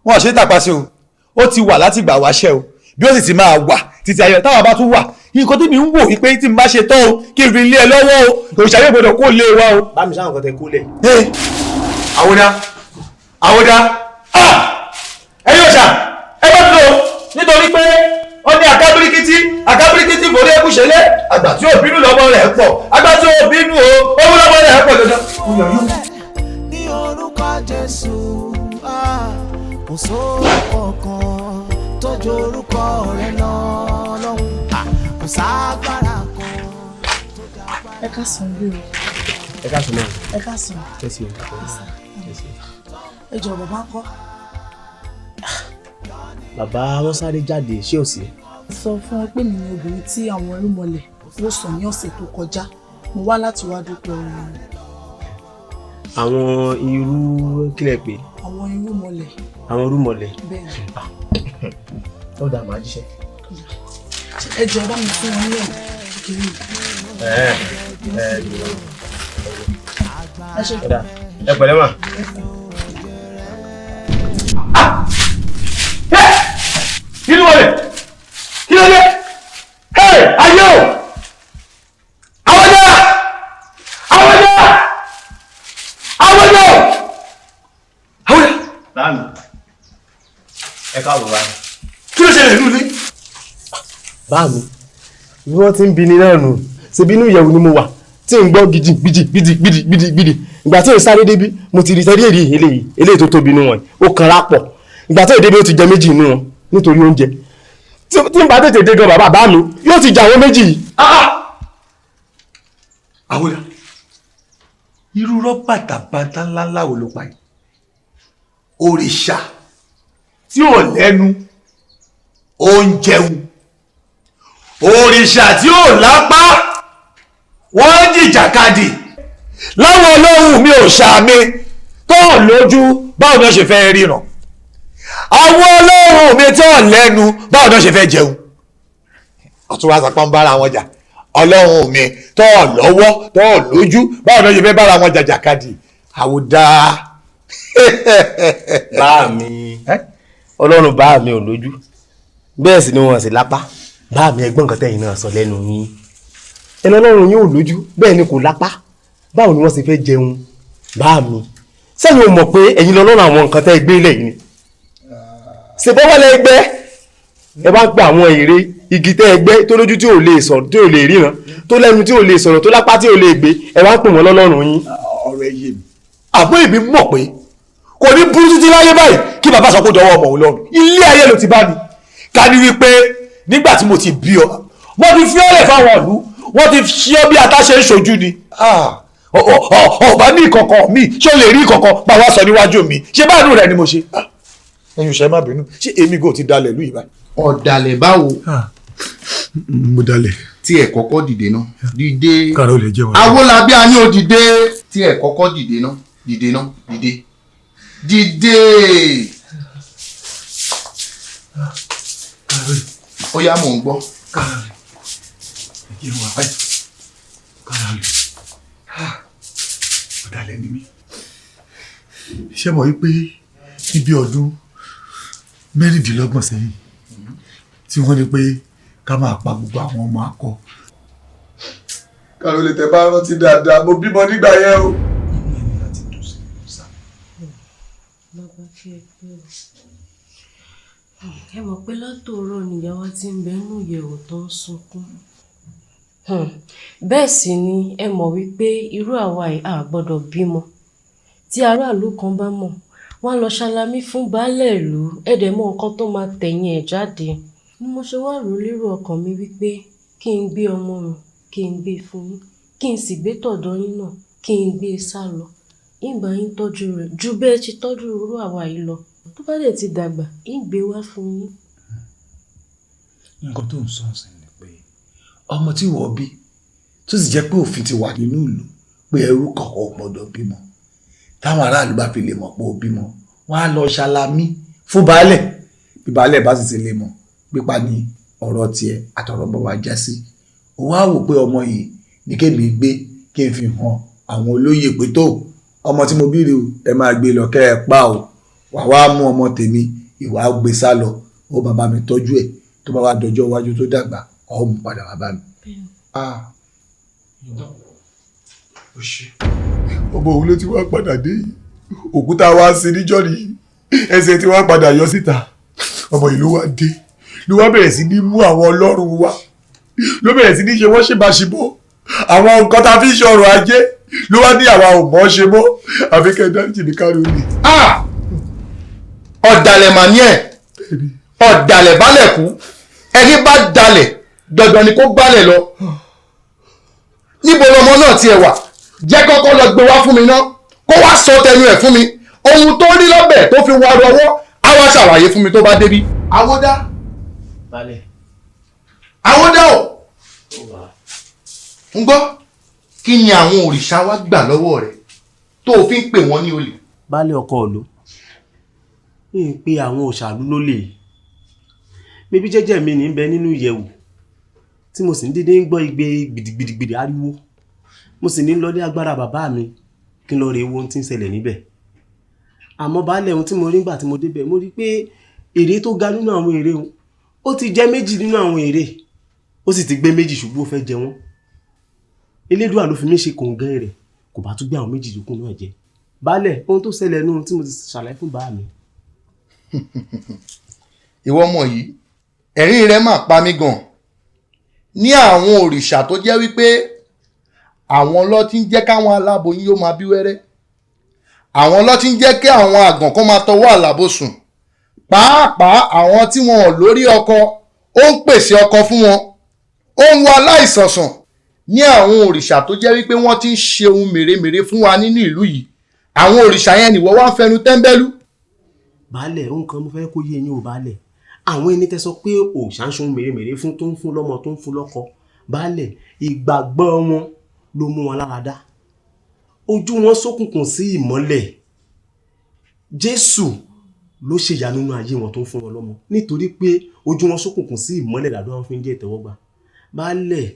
wọn ò ṣe é tàpá sí o, ó ti wà láti gbà wáṣẹ́ o, bí ó sì ti máa wà títí ayọ̀ táwa bá tún wà. Nǹkan tí mi ń wò wípé tí n bá ṣe tán o, kí n fi lé ẹ lọ́wọ́ o, òṣìṣẹ́ yóò gbọdọ̀ kó lé wa o.
Bá mi sáwọn kan tẹ kó lẹ̀.
Àwòdà, àwòdà, ẹ̀yin òòṣà, ẹ bá dúró, nítorí pé wọ́n ní àkábíríkítí àkábíríkítí forí ẹkú ṣẹlẹ̀, àgbà tí ò bínú lọ́mọ rẹ̀ pọ̀, àgbà tí ò bínú o, owó lọ́mọ rẹ̀ pọ̀ dandan.
Ní orúkọ Jésù, kò sórúkọ kan tó ju orúkọ rẹ̀ lọ lọ́hùn, kò ságbára kan tó jágbára.
Ẹ káàsán bí o.
Ẹ káàsán náà.
Ẹ káàsán.
Ẹ ṣeun.
Ẹ jọ̀ọ́, bàbá ńkọ́?
Bàbá wọn sáré jáde, ṣé ò sí?
Sọ fún wọn pé mi ni obìnrin tí àwọn irúnmọlẹ̀ wò sàn ní ọ̀sẹ̀ tó kọjá. Mo wá láti wá dúpẹ́ oore.
Àwọn irú kílẹ̀ pé?
Àwọn irúnmọlẹ̀.
Àwọn irúnmọlẹ̀.
Bẹ́ẹ̀ni.
Ó dà, máa jíṣẹ́.
Ẹ jọ̀ọ́ bá mi fún wọn ní ẹ̀ kékeré.
Ẹ ẹ ẹ pẹ̀lẹ́ mà.
Inú wọlé kí ló dé? Ayé o, àwọn ọjà, àwọn ọjà, àwọn ọjà o, àwọn ọjà.
Báàmì, ẹ káàbọ̀ báàmì.
Kí ló ṣẹlẹ̀ nínú ilé?
Báàmì, bí wọ́n ti ń bi ni náà nù, ṣebí inú ìyẹ̀wù ni mo wà tí ń gbọ́ gidi gidi gidi gidi gidi gidi. Ìgbà tí ò sáré débi, mo ti rí sẹ́rí èrè eléyìí eléyìí tó tóbi inú wọn, ó kanra pọ̀. Ìgbà tí ò débi ó ti jẹ méjì inú wọn nítorí oúnjẹ. Tí n bá tètè dé gan bàbá bá mi yóò ti jẹ àwọn méjì yìí.
Àwòrán irú rọ́bà tàbátà ńláńlá wo ló pa yìí? Òrìṣà tí ò lẹ́nu ó ń jẹun, òrìṣà tí ò lápá wọ́n ń jìjàkadì láwọn olóhùn mi ò ṣàmì tó lójú, báwo ni wọ́n ṣe fẹ́ ríran? Àwọn olóhùn mi tó lẹ́nu, báwo ni wọ́n ṣe fẹ́ jẹun? Ọ̀tún wá sapá ń bára wọn jà. Ọlọ́run mi tó lọ́wọ́ tó lójú, báwo ni wọ́n ṣe fẹ́ bára wọn jàjàkadì? Àwòdà.
Bá mi, ọlọ́run bá mi ò lójú, bẹ́ẹ̀ sì ni wọ́n sì lápá. Bá mi, ẹgbọ́n nǹkan tẹ̀yìn náà sọ lẹ́nu yín, ẹni ọlọ́run yín ò lójú bẹ́ẹ̀ ni kò lápá, báwo ni wọ́n sì fẹ́ jẹun? Bá mi, sẹ́yìn ò mọ̀ pé ẹ̀yin lọ́lọ́run àwọn nǹkan tẹ́ gbé lẹ̀ yìí ni? Ṣe bọ́wọ́ lẹ gbẹ́, ẹ bá gba àwọn ère igi tẹ́ ẹ gbẹ́ tó lójú tí ò lè sọ̀rọ̀, tí ò lè ríran, tó lẹ́nu tí ò lè sọ̀rọ̀, tó lápá tí ò lè gbé, ẹ wá ń pè wọ́n lọ́lọ́run yín.
Ọ̀rọ̀ ẹ yé mi, àmọ́ èmi mọ̀ pé kò ní burú títí láyé báyìí kí bàbá sọ pé dọwọ́ ọmọ òun lọ́rùn. Ilé ayé ló ti bá mi ká ní wípé nígbà tí mo ti bí ọ, mo ti fi ọ́lẹ̀ fáwọn ìlú, wọ́n ti ṣe ọ́ bí atáṣe ń ṣojú ni. Ọba ní ìkọ̀kọ̀ mi, ṣé o lè rí ìkọ̀kọ̀ bá wa sọ níwájú mi? Ṣé báànú rẹ ni mo ṣe? Ẹ̀yin òṣèré, má bínú, ṣé èmi gò ti dalẹ̀ lú ìbáyìí?
Ọ̀dàlẹ̀ báwo?
Mo dalẹ̀.
Tí ẹ kọ́kọ́ dìde náà, dìde.
Kàrà ó lè jẹun.
Awólabí a ní o dìde. Tí ẹ kọ́kọ́ dìde náà, dìde náà, dìde. Dìde. Ó yá, mò ń gbọ́.
Ọ̀dàlẹ̀ ni mí. Ṣé mo wí pé níbi ọdún 26 sẹ́yìn tí wọ́n ní pé ká máa pa gbogbo àwọn ọmọ akọ. Kàrólé, tẹ bá rántí dáadáa, mo bímọ nígbà yẹn o.
Bàbá, kí ẹ pẹ́ o. Ẹ mọ̀ pé látòórọ̀ nìyàwó ti ń bẹ nínú ìyẹ̀wò tó ń sunkún. Bẹ́ẹ̀ sì ni ẹ mọ̀ wípé irú àwa yìí a gbọ́dọ̀ bímọ. Tí aráàlú kan bá mọ̀, wọ́n á lọ ṣalamí fún baálẹ̀ ìlú, ẹ dẹ̀ mọ nǹkan tó máa tẹ̀yìn ẹ̀ jáde. Ni mo ṣe wá rò lérò ọkàn mi wípé kí n gbé ọmọ mi, kí n gbé fún yín, kí n sì gbé tọ̀dọ̀ yín náà, kí n gbé e sá lọ. Ń bá yín tọ́jú rẹ̀ ju bẹ́ẹ̀ ṣe tọ́jú irú àwa yìí lọ. Tó bá dẹ̀ ti dàgbà, ń gbé wá fún yín.
Nǹkan tó ń sọ sí ni pé ọmọ tí wọ́n bí, tó sì jẹ́ pé òfin ti wà nínú ìlú pé ẹrú kọ̀ọ̀kan ò gbọ́dọ̀ bímọ, táwọn aráàlú bá fi lè mọ̀ pé ó bímọ, wọ́n á lọ ṣalamí fún baálẹ̀. Bí baálẹ̀ bá sì ti lè mọ̀, pípa ní ọ̀rọ̀ tiẹ̀ àtọ̀rọ̀ bọ̀ wá já sí. Òun á wò pé ọmọ yìí ní kémi gbé kí n fi hàn àwọn olóyè pé tó ọmọ tí mo bí rèé o, ẹ máa gbé lọ kẹ́ ẹ pa o. Wà wá mú ọmọ tèmi, ìwà gbé sá lọ, ó bàbá mi tọ́jú ẹ̀, tó bá wá dọjọ́ iwájú tó dàgbà, ọ̀ mú padà wá bá mi. Ọmọ òun ló ti wá padà dé yìí, òkúta wá sí níjọ́ nìyí, ẹsẹ̀ tí wá padà yọ síta. Ọmọ yìí ló wá dé, ló wá bẹ̀rẹ̀ sí ní mú àwọn ọlọ́run wa, ló bẹ̀rẹ̀ sí ní ṣe wọ́n ṣèbáṣebọ́ àwọn nǹkan tá a fi ń ṣe ọrọ̀ ajé, ló wá ní àwa ò mọ̀ ọ́ ṣe mọ́, àfi kẹ́ ẹ dáríjì ní kárí olè.
Ọ̀dàlẹ̀ mà ní ẹ̀, ọ̀dàlẹ̀ balẹ̀ kú. Ẹni bá dalẹ̀ dandan ni kó balẹ̀ lọ. Níbo lọmọ náà tiẹ̀ wà? Jẹ́ kọ́kọ́ lọ gbé wá fún mi ná, kó wá sọ tẹnu ẹ̀ fún mi ohun tó rí lọ́bẹ̀ tó fi wá rọwọ́, á wá ṣàlàyé fún mi tó bá débí. Awódá, Awódá o, ń gbọ́, kí ni àwọn òrìṣà wa gbà lọ́wọ́ rẹ̀ tó o fi ń pè wọ́n ní olè?
Baálé ọkọ ìlú, ń pe àwọn òṣàlú lólè. Bíbí jẹ́jẹ́ mi ní bẹ nínú ìyẹ̀wù. Tí mo sì ń dédé ń gbọ́ igbe gidigidigidi ariwo, mo sì ní lọlé agbára bàbá mi kí n lọ rèé wo ohun tí ń ṣẹlẹ̀ níbẹ̀. Àmọ́ baálẹ̀, ohun tí mo rí nígbà tí mo débẹ̀, mo rí pé ère tó ga nínú àwọn ère òun, ó ti jẹ méjì nínú àwọn ère, ó sì ti gbé méjì ṣùgbọ́n ó fẹ́ jẹ wọ́n. Elédùà ló fi mí ṣe kòǹgẹ́ rẹ̀, kò bá tún gbé àwọn méjì yòókù náà jẹ. Baálẹ̀, ohun tó ṣẹlẹ̀ nínú tí mo ti ṣàlàyé fún bàá mi.
Ìwọ ọmọ yìí, ẹ̀rín rẹ mà pa mí gan. Ní àwọn òrìṣà tó jẹ́ wípé àwọn ló ti ń jẹ́ káwọn aláboyún yóò máa bí wẹ́rẹ́, àwọn ló ti ń jẹ́ kí àwọn àgàn kan máa tọwọ́ àlàbò sùn, pàápàá àwọn tí wọn ò lórí ọkọ, ó ń pèsè ọkọ fún wọn, ó ń wo aláìsàn sàn. Ní àwọn òrìṣà tó jẹ́ wípé wọ́n ti ń ṣe ohun mèremère fún wa nínú ìlú yìí, àwọn òrìṣà yẹn nìwọ wá ń fẹnu tẹ́ńbẹ́lú.
Baálẹ̀, ohun kan mo fẹ́ kó yé yín o baálẹ̀. Àwọn ẹni tẹ́ sọ pé òòṣà ń ṣe ohun mèremère fún, tó ń fún lọ́mọ, tó ń fún lọ́kọ, baálẹ̀, ìgbàgbọ́ wọn ló mú wọn lára dá. Ojú wọn ṣókùnkùn sí ìmọ́lẹ̀. Jésù ló ṣe ìyanu nínú ayé wọn tó ń fún wọn lọ́mọ, nítorí pé ojú wọn ṣókùnkùn sí ìmọ́lẹ̀ làdúrà wọn fi ń jẹ́ ìtẹ́wọ́gbà. Baálẹ̀,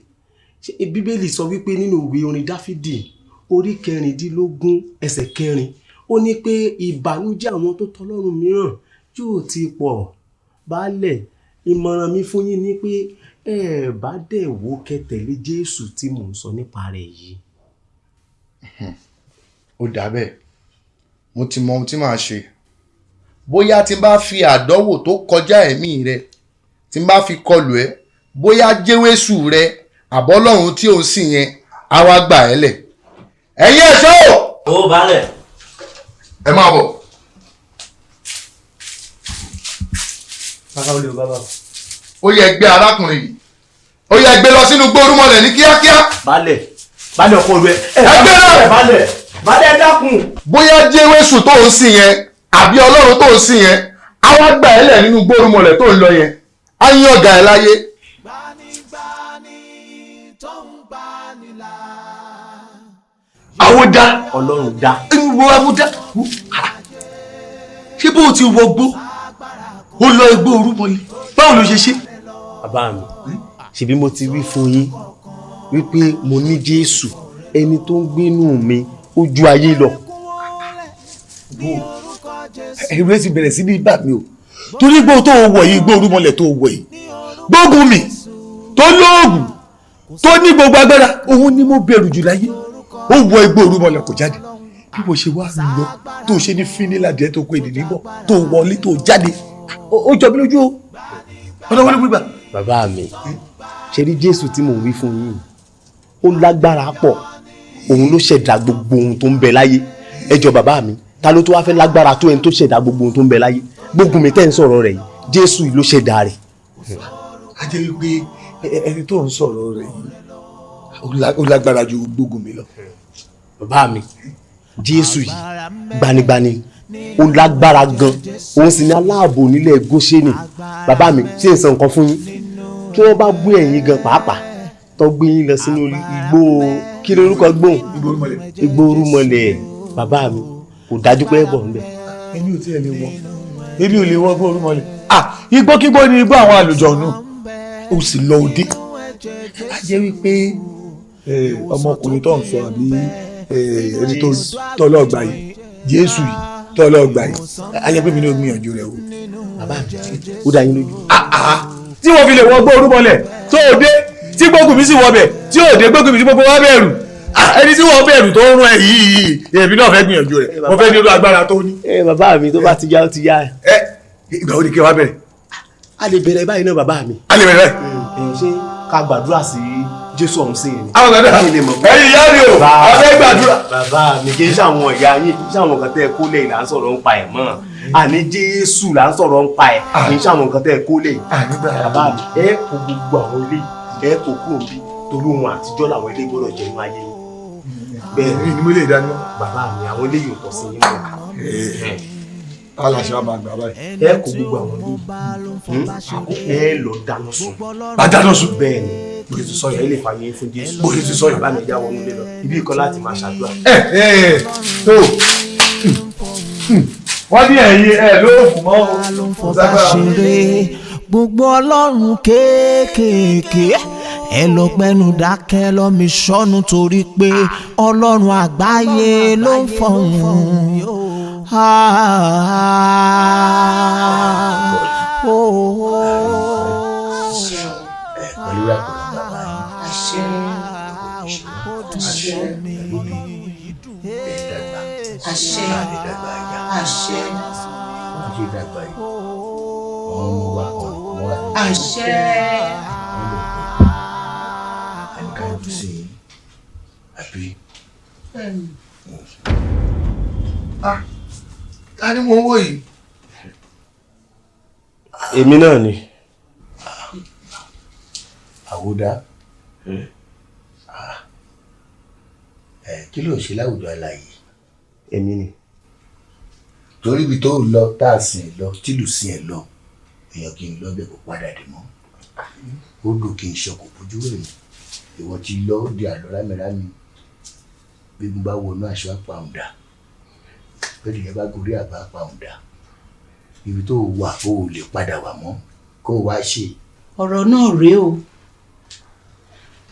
ṣé Bíbélì sọ wípé nínú ìwé orin Dáfídì orí 16 ẹsẹ̀ 4, ó ní pé ìbànújẹ́ àwọn tó tọlọ́run mìíràn yóò ti pọ̀. Baálẹ̀, ìmọ̀ràn mi fún yín ni pé ẹ bá dẹ̀ wò kẹ́ tẹ̀lé Jésù tí mò ń sọ nípa rẹ̀ yìí.
Ó dà bẹ́ẹ̀, mo ti mọ ohun tí màá ṣe. Bóyá tí n bá fi àdánwò tó kọjá ẹ̀mí rẹ, tí n bá fi kọlù ẹ, bóyá Jésù rẹ àbọ́lọ́run tí ò ń sìn yẹn á wá gbà ẹ́ lẹ̀. Ẹ̀yin ẹ̀ṣọ́ o.
Ó baálẹ̀.
Ẹ máa bọ̀.
Bàbá olè o bàbá.
Ó yẹ gbé arákùnrin yìí, ó yẹ gbé lọ sínú gbórúmọlẹ̀ ní kíákíá.
Baálẹ̀, baálẹ̀ ọkọ rẹ.
Ẹ gbé náà.
Baálẹ̀, baálẹ̀ dákun.
Bóyá Jésù tó ń sìn yẹn àbí Ọlọ́run tó ń sìn yẹn á wá gbà ẹ́ lẹ̀ nínú gbórúmọlẹ̀ tó ń lọ yẹn, á yín ọ̀gá ẹ láyé.
Àwòdà.
Ọlọ́run dá.
Wo àwòdà. Ṣé bó o ti wọgbó, ó lọ igbó orúmọlẹ̀, báwo ló ṣe ṣe?
Bàbá mi, ṣebí mo ti wí fún yín wípé mo ní Jésù, ẹni tó ń gbénú mi ó ju ayé lọ.
Ẹ̀rù ẹ ti bẹ̀rẹ̀ sí ní bà mí o, torí igbó tó wọ̀ yìí, igbó orúmọlẹ̀ tó wọ̀ yìí, gbógun mi tó lóògùn tó ní gbogbo agbára, òun ni mo bẹ̀rù jù láyé. Ó wọ igbó orúmọlẹ̀ kò jáde. Bí mo ṣe wá lọ tó ṣe ní fíniládìẹ tó kó èdè níbọ̀ tó wọlé tó jáde, ó jọ mí lójú o. Ọ̀nà wọlé gbígbà.
Bàbá mi, ṣe rí Jésù tí mò ń wí fún yín, ó lágbára pọ̀, òun ló ṣẹ̀dá gbogbo ohun tó ń bẹ láyé. Ẹ jọ bàbá mi, ta ló tó wá fẹ́ lágbára tó ẹni tó ṣẹ̀dá gbogbo ohun tó ń bẹ láyé? Gbógun mi tẹ́ ń sọ̀rọ̀ rẹ̀ yìí, Jésù ló ṣẹ̀dá rẹ̀.
A jẹ́ wípé ẹni tó ń sọ̀rọ̀ rẹ̀ yìí ó lágbára ju gbógun mi lọ.
Bàbá mi, Jésù yìí gbanigbani, ó lágbára gan, òun sì ní aláàbò nílẹ̀ Góṣẹ́nì. Bàbá mi, ṣé n sọ nǹkan fún yín? Kí wọ́n bá gbé ẹ̀yin gan pàápàá, tó gbé yín lọ sínú igbó, kí lorúkọ gbóhùn? Igbó orúmọlẹ̀. Bàbá mi, kò dájú pé ẹ bọ̀ ńbẹ̀.
Èmi ò tiẹ̀ lè wọ, èmi ò lè wọ igbó orúmọlẹ̀. Igbó kígbó ni igbó àwọn àlùjọ̀nù. Ó sì lọ òde. A jẹ́ wípé ọmọkùnrin tó ń sọ àbí ẹni tó tọ́lọ́gbà yìí, Jésù yìí tọ́lọ́gbà yìí, a jẹ́ pé mi ní o gbìyànjú rẹ̀ o.
Bàbá mi, ó dá yín lójú.
Tí wọ́n fi lè wọ igbó orúmọlẹ̀ tó o dé, tí gbógun mi sì wọ bẹ̀, tí ò dé gbógun mi sí gbogbo wa bẹ̀rù. Ẹni tí wọ́n bẹ̀rù tó ń rún ẹ yìí, èmi náà fẹ́ gbìyànjú rẹ̀, mo fẹ́ ní irú agbára tó ní.
Bàbá mi, tó bá ti yá ó ti yá.
Ìgbà wo ni kí wàá bẹ̀rẹ̀?
A lè bẹ̀rẹ̀ báyìí náà bàbá mi.
A lè bẹ̀rẹ̀ báyìí.
Ṣé ká gbàdúrà sí Jésù ọ̀hún sí ni?
Àwọn gbàdúrà. Ẹ̀yin ìyá mi o, a fẹ́ gbàdúrà.
Bàbá mi, kì í ṣàwọn ìyá yín, kì í ṣàwọn nǹkan tẹ́ ẹ kó lẹ̀ là ń sọ̀rọ̀ ń pa ẹ̀ mọ́. Àní Jésù là ń sọ̀rọ̀ ń pa ẹ̀, kì í ṣàwọn nǹkan tẹ́ ẹ kó lẹ̀. Bàbá mi, ẹ kó gbogbo àwọn ilé, ẹ kó kúrò bí torí ohun àtijọ́ làwọn ilé gbọ́dọ̀ jẹ́ inú ayé yín. Bẹ́ẹ̀
ni mo lè dání.
Bàbá mi, àwọn ilé yóò tọ́ sí yín mọ́.
Aláṣẹ wa máa gbà báyìí.
Ẹ kó gbogbo àwọn ilé, ẹ lọ dáná sun.
Bá dáná sun.
Bẹ́ẹ̀ ni.
Bó ṣe ti sọ
Ẹ
yẹn.
lè fàyè fún Jésù.
Bó ṣe ti sọ yẹn.
Bàbá mi, já wọnú ilé lọ. Ibi ìkọ́ láti máa ṣàdúrà.
Ẹ tó wọ́n ní ẹ̀yin ẹ̀ lóògùn mọ́ o.
Ṣeré gbogbo ọlọ́run kéékèèké. Ẹ lọ gbẹ́nu dákẹ́ lọ́mi sọ́nu torí pé Ọlọ́run àgbáyé ló ń fọ̀hún.
Pẹ̀lú àpòrò bàbá yìí
Àṣẹ.
Ẹ̀ dàgbà.
Àṣẹ.
Àlè dàgbà àyà.
Àṣẹ.
Wọ́n ti dàgbà yìí, wọ́n mú wa ọ̀rọ̀ mú wa.
Àṣẹ.
Àníkà yóò sí i àbí.
Ah, ta ni mo ń wò yìí?
Èmi náà ni.
Àwòdà, ẹ kí ló ń ṣe láwùjọ àlàyé?
Èmi ni.
Torí ibi tó lọ tá a sìn lọ tìlù sìn ẹ lọ, èèyàn kì í lọ bẹ́ẹ̀ kó padà dé mọ́. Ó dùn kí n ṣọkò bójú rẹ̀. Ìwọ ti lọ, ó di àlọ́ rámìrámì. Gbégun bá wọnú aṣọ àpàǹdà, bẹ́ẹ̀ ni ẹ bá gorí àbá àpàǹdà. Ibi tó wà ó lè padà wà mọ́ kó o wá ṣe.
Ọ̀rọ̀ náà rèé o.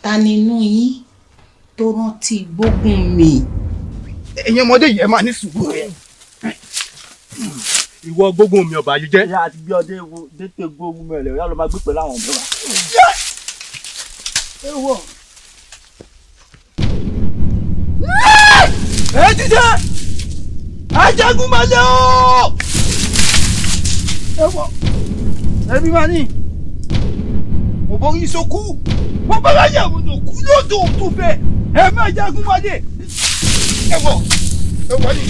Ta ni inú yín tó rántí gbógun mi?
Ẹ̀yin ọmọdé yìí, ẹ máa ní sùúrù rẹ.
Ìwọ gbógun mi ọba yìí jẹ́.
Ìyá àti bí ọdẹ wo dètè gbógun mẹ́lẹ̀ ọ̀yá ló máa gbé pẹ̀lú àwọn ọ̀dọ́ wa.
Ewọ. Ẹ jíjẹ ajagun máa lé o. Ewọ ẹbí máa ní mo borí ìsokú, mo bá láyà mo lò kú lódò tó fẹ́ ẹ máa jagun máa lé. Ewọ ewọ ni.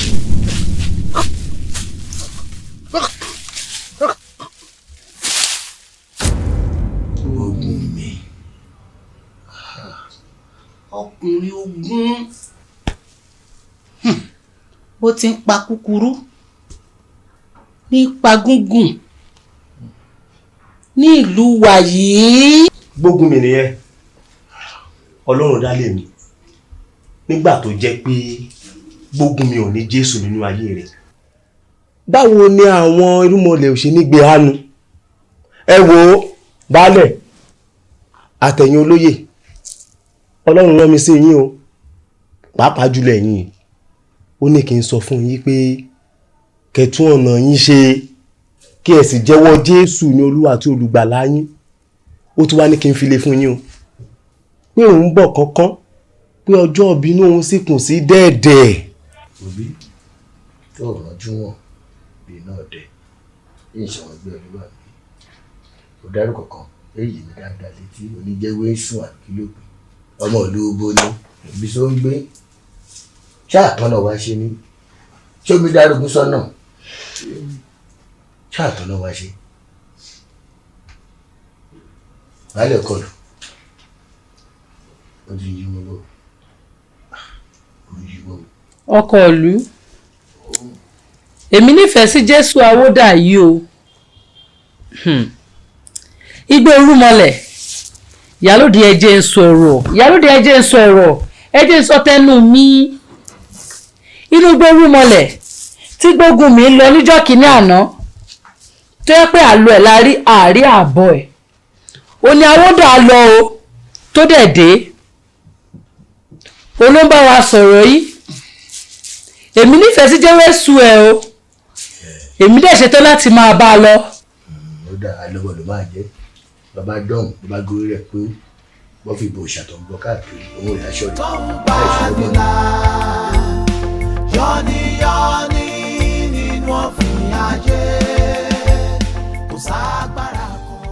Ogun mi.
Ọkùnrin ogun bó ti ń pa kúkúrú ní pa gúngùn ní ìlú wa yìí.
Gbógun mi nìyẹn. Ọlọ́run dálé mi nígbà tó jẹ́ pé gbógun mi ò ní Jésù nínú ayé rẹ̀. Báwo ni àwọn irúnmọlẹ̀ ò ṣe ní gbé hánu? Ẹ wo baálẹ̀ àtẹ̀yìn olóyè, Ọlọ́run rán mi sí yín o, pàápàá jùlọ ẹ̀yin. Ó ní kí n sọ fún yín pé kẹtún ọ̀nà yín ṣe, kí ẹ sì jẹ́wọ́ Jésù ní Olúwa àti olùgbàlà yín. Ó tún wá ní kí n fi lè fún yín o pé òun bọ̀ kánkán, pé ọjọ́ ìbínú òun sì kùn sí dẹ́ẹ̀dẹ̀.
Òbí tó rànjú wọn bíi náà dẹ yìí ṣe wọn gbé olúwa mi kò dárúkọ kan èyí mi dáadáa létí oníjẹwé sùn àbí ló pè ọmọ ìlú obo ni ibi tó ń gbé ṣáàtọ́nà wá ṣe ní ṣómi dárúkú sọ́nà ṣáàtọ́nà wá ṣe baálé kọlù ó ti yí wọn bọ̀, ó yí wọn bọ̀.
Ọkọ ìlú, èmi nífẹ̀ẹ́ sí Jésù àwòdà yìí o. Igbó orúmọlẹ̀, ìyálòdì, ẹ jẹ́ ń sọ̀rọ̀. Ìyálòdì, ẹ jẹ́ ń sọ̀rọ̀, ẹ jẹ́ ń sọ tẹnu mi. Inú igbó orúmọlẹ̀ tí gbógun mi lọ níjọ́ kínní àná, tó yẹ pé àlọ́ ẹ̀ la rí àárí àbọ̀ ẹ̀, ó ní àwòdà lọ o tó dẹ̀ dé o ló ń bá wa sọ̀rọ̀ yìí. Èmi nífẹ̀ẹ́ sí Jésù ẹ o, èmi dẹ̀ ṣetán láti máa bá a lọ.
Ó dà, alọ́wọ́ ló máa jẹ́ bàbá dọ́hùn bàbá gorí rẹ̀ pé wọ́n fi ìbò ṣàtọ̀ ń bọ̀ káàkiri owó rẹ̀ aṣọ rẹ̀ láì ṣe lọ́gbọ̀n.
Yọ́níyọ́ní nínú ọ̀fìn ayé, kò ságbára kan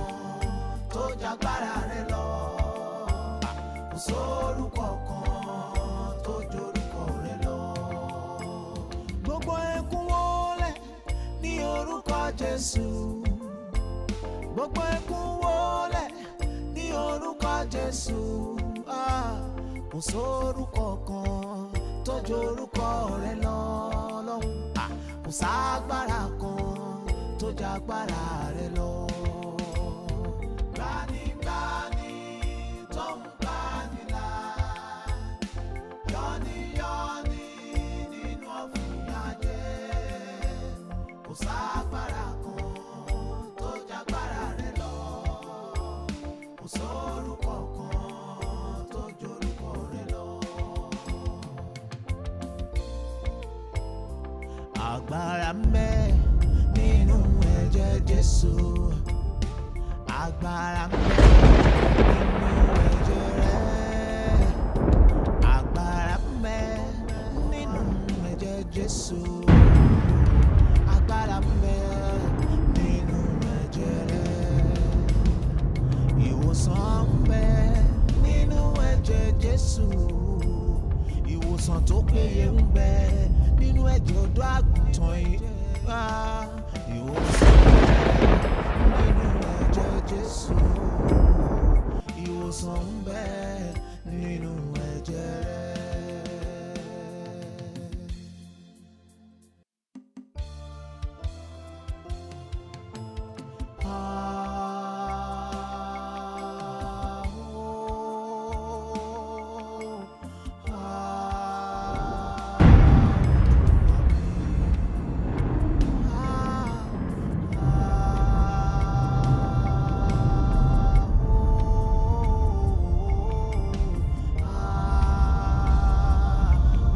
tó jágbára rẹ̀ lọ, kò sórúkọ kan tó jorúkọ rẹ̀ lọ. Gbogbo ẹkún wólẹ̀ ní orúkọ Jésù, gbogbo ẹkún wólẹ̀ ní orúkọ Jésù. Ah, kò sórúkọ kan tó jorúkọ rẹ̀ lọ lọ́hùn. Ah, kò ságbára kan tó jágbára rẹ̀ lọ. Gbanigbani tó ń gbani là, yọ́níyọ́ní nínú ọ̀fìn ayé, kò ságbára kan tó jágbára rẹ̀ lọ, kò sórúkọ kan Agbára ń bẹ nínú ẹ̀jẹ̀ Jésù. Agbára ń bẹ nínú ẹ̀jẹ̀ rẹ̀. Agbára ń bẹ nínú ẹ̀jẹ̀ Jésù. Agbára ń bẹ nínú ẹ̀jẹ̀ rẹ̀. Ìwòsàn ń bẹ nínú ẹ̀jẹ̀ Jésù. Ìwòsàn tó péye ń bẹ nínú ẹ̀jẹ̀ ọ̀dọ́ àgùntàn yìí. Ah, ìwòsàn ń bẹ nínú ẹ̀jẹ̀ Jésù. Ìwòsàn ń bẹ nínú ẹ̀jẹ̀ rẹ̀.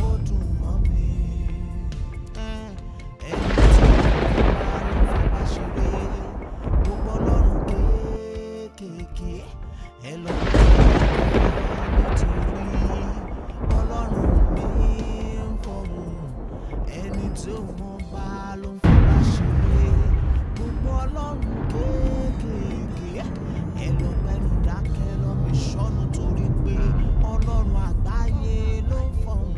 Ó dùn mọ́ mi. Ẹni tí ó bá ló fapá ṣeré, gbogbo ọlọ́run kéékèèké, ẹ lọ nítorí ọlọ́run mi ń fọ̀hún. Ẹni tí ó mọ̀ bá ló ń fapá ṣeré, gbogbo ọlọ́run kéékèèké, ẹ lọ gbẹnu dákẹ́ lọ fi ṣọ́nù torí pé ọlọ́run àgbáyé ló ń fọ̀hún.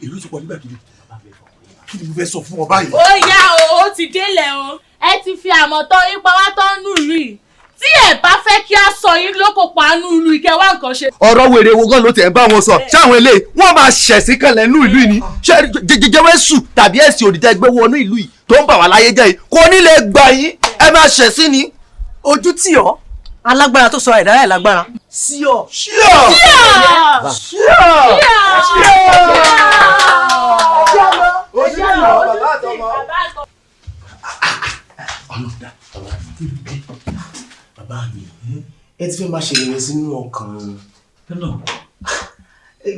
Ìlú ti pọ̀ nígbà kiri, kí ni mo fẹ́ sọ fún ọ báyìí.
Ó yá o, ó ti délẹ̀ o. Ẹ ti fi àmọ̀tọ́ yín pa wá tán nù rí i. Tí ẹ bá fẹ́ kí a sọ yín lóko pa nù ìlú ìkẹ́ wá nǹkan ṣe.
Ọ̀rọ̀ wèrè wo gan ló tẹ̀ ń bá wọn sọ? Ṣé àwọn eléyìí wọ́n máa ṣẹ̀sí kanlẹ̀ nínú ìlú yìí ni? Ṣé jẹjẹrẹsù tàbí ẹ̀sìn òdìtẹ́ gbé wọnú ìlú yìí tó ń bà wá láyé jẹ́ yìí kò ní lè gbà yín, ẹ máa ṣẹ̀sí ni.
Ojú tì ọ́, alágbára tó sọ ẹ̀dá ẹ̀ lágbára. Sí ọ.
Sí ọ. Sí ọ. Sí ọ.
Bàbá mi, ẹ ti fẹ́ máa ṣe ìrẹsì nínú ọkàn. Lọ́nà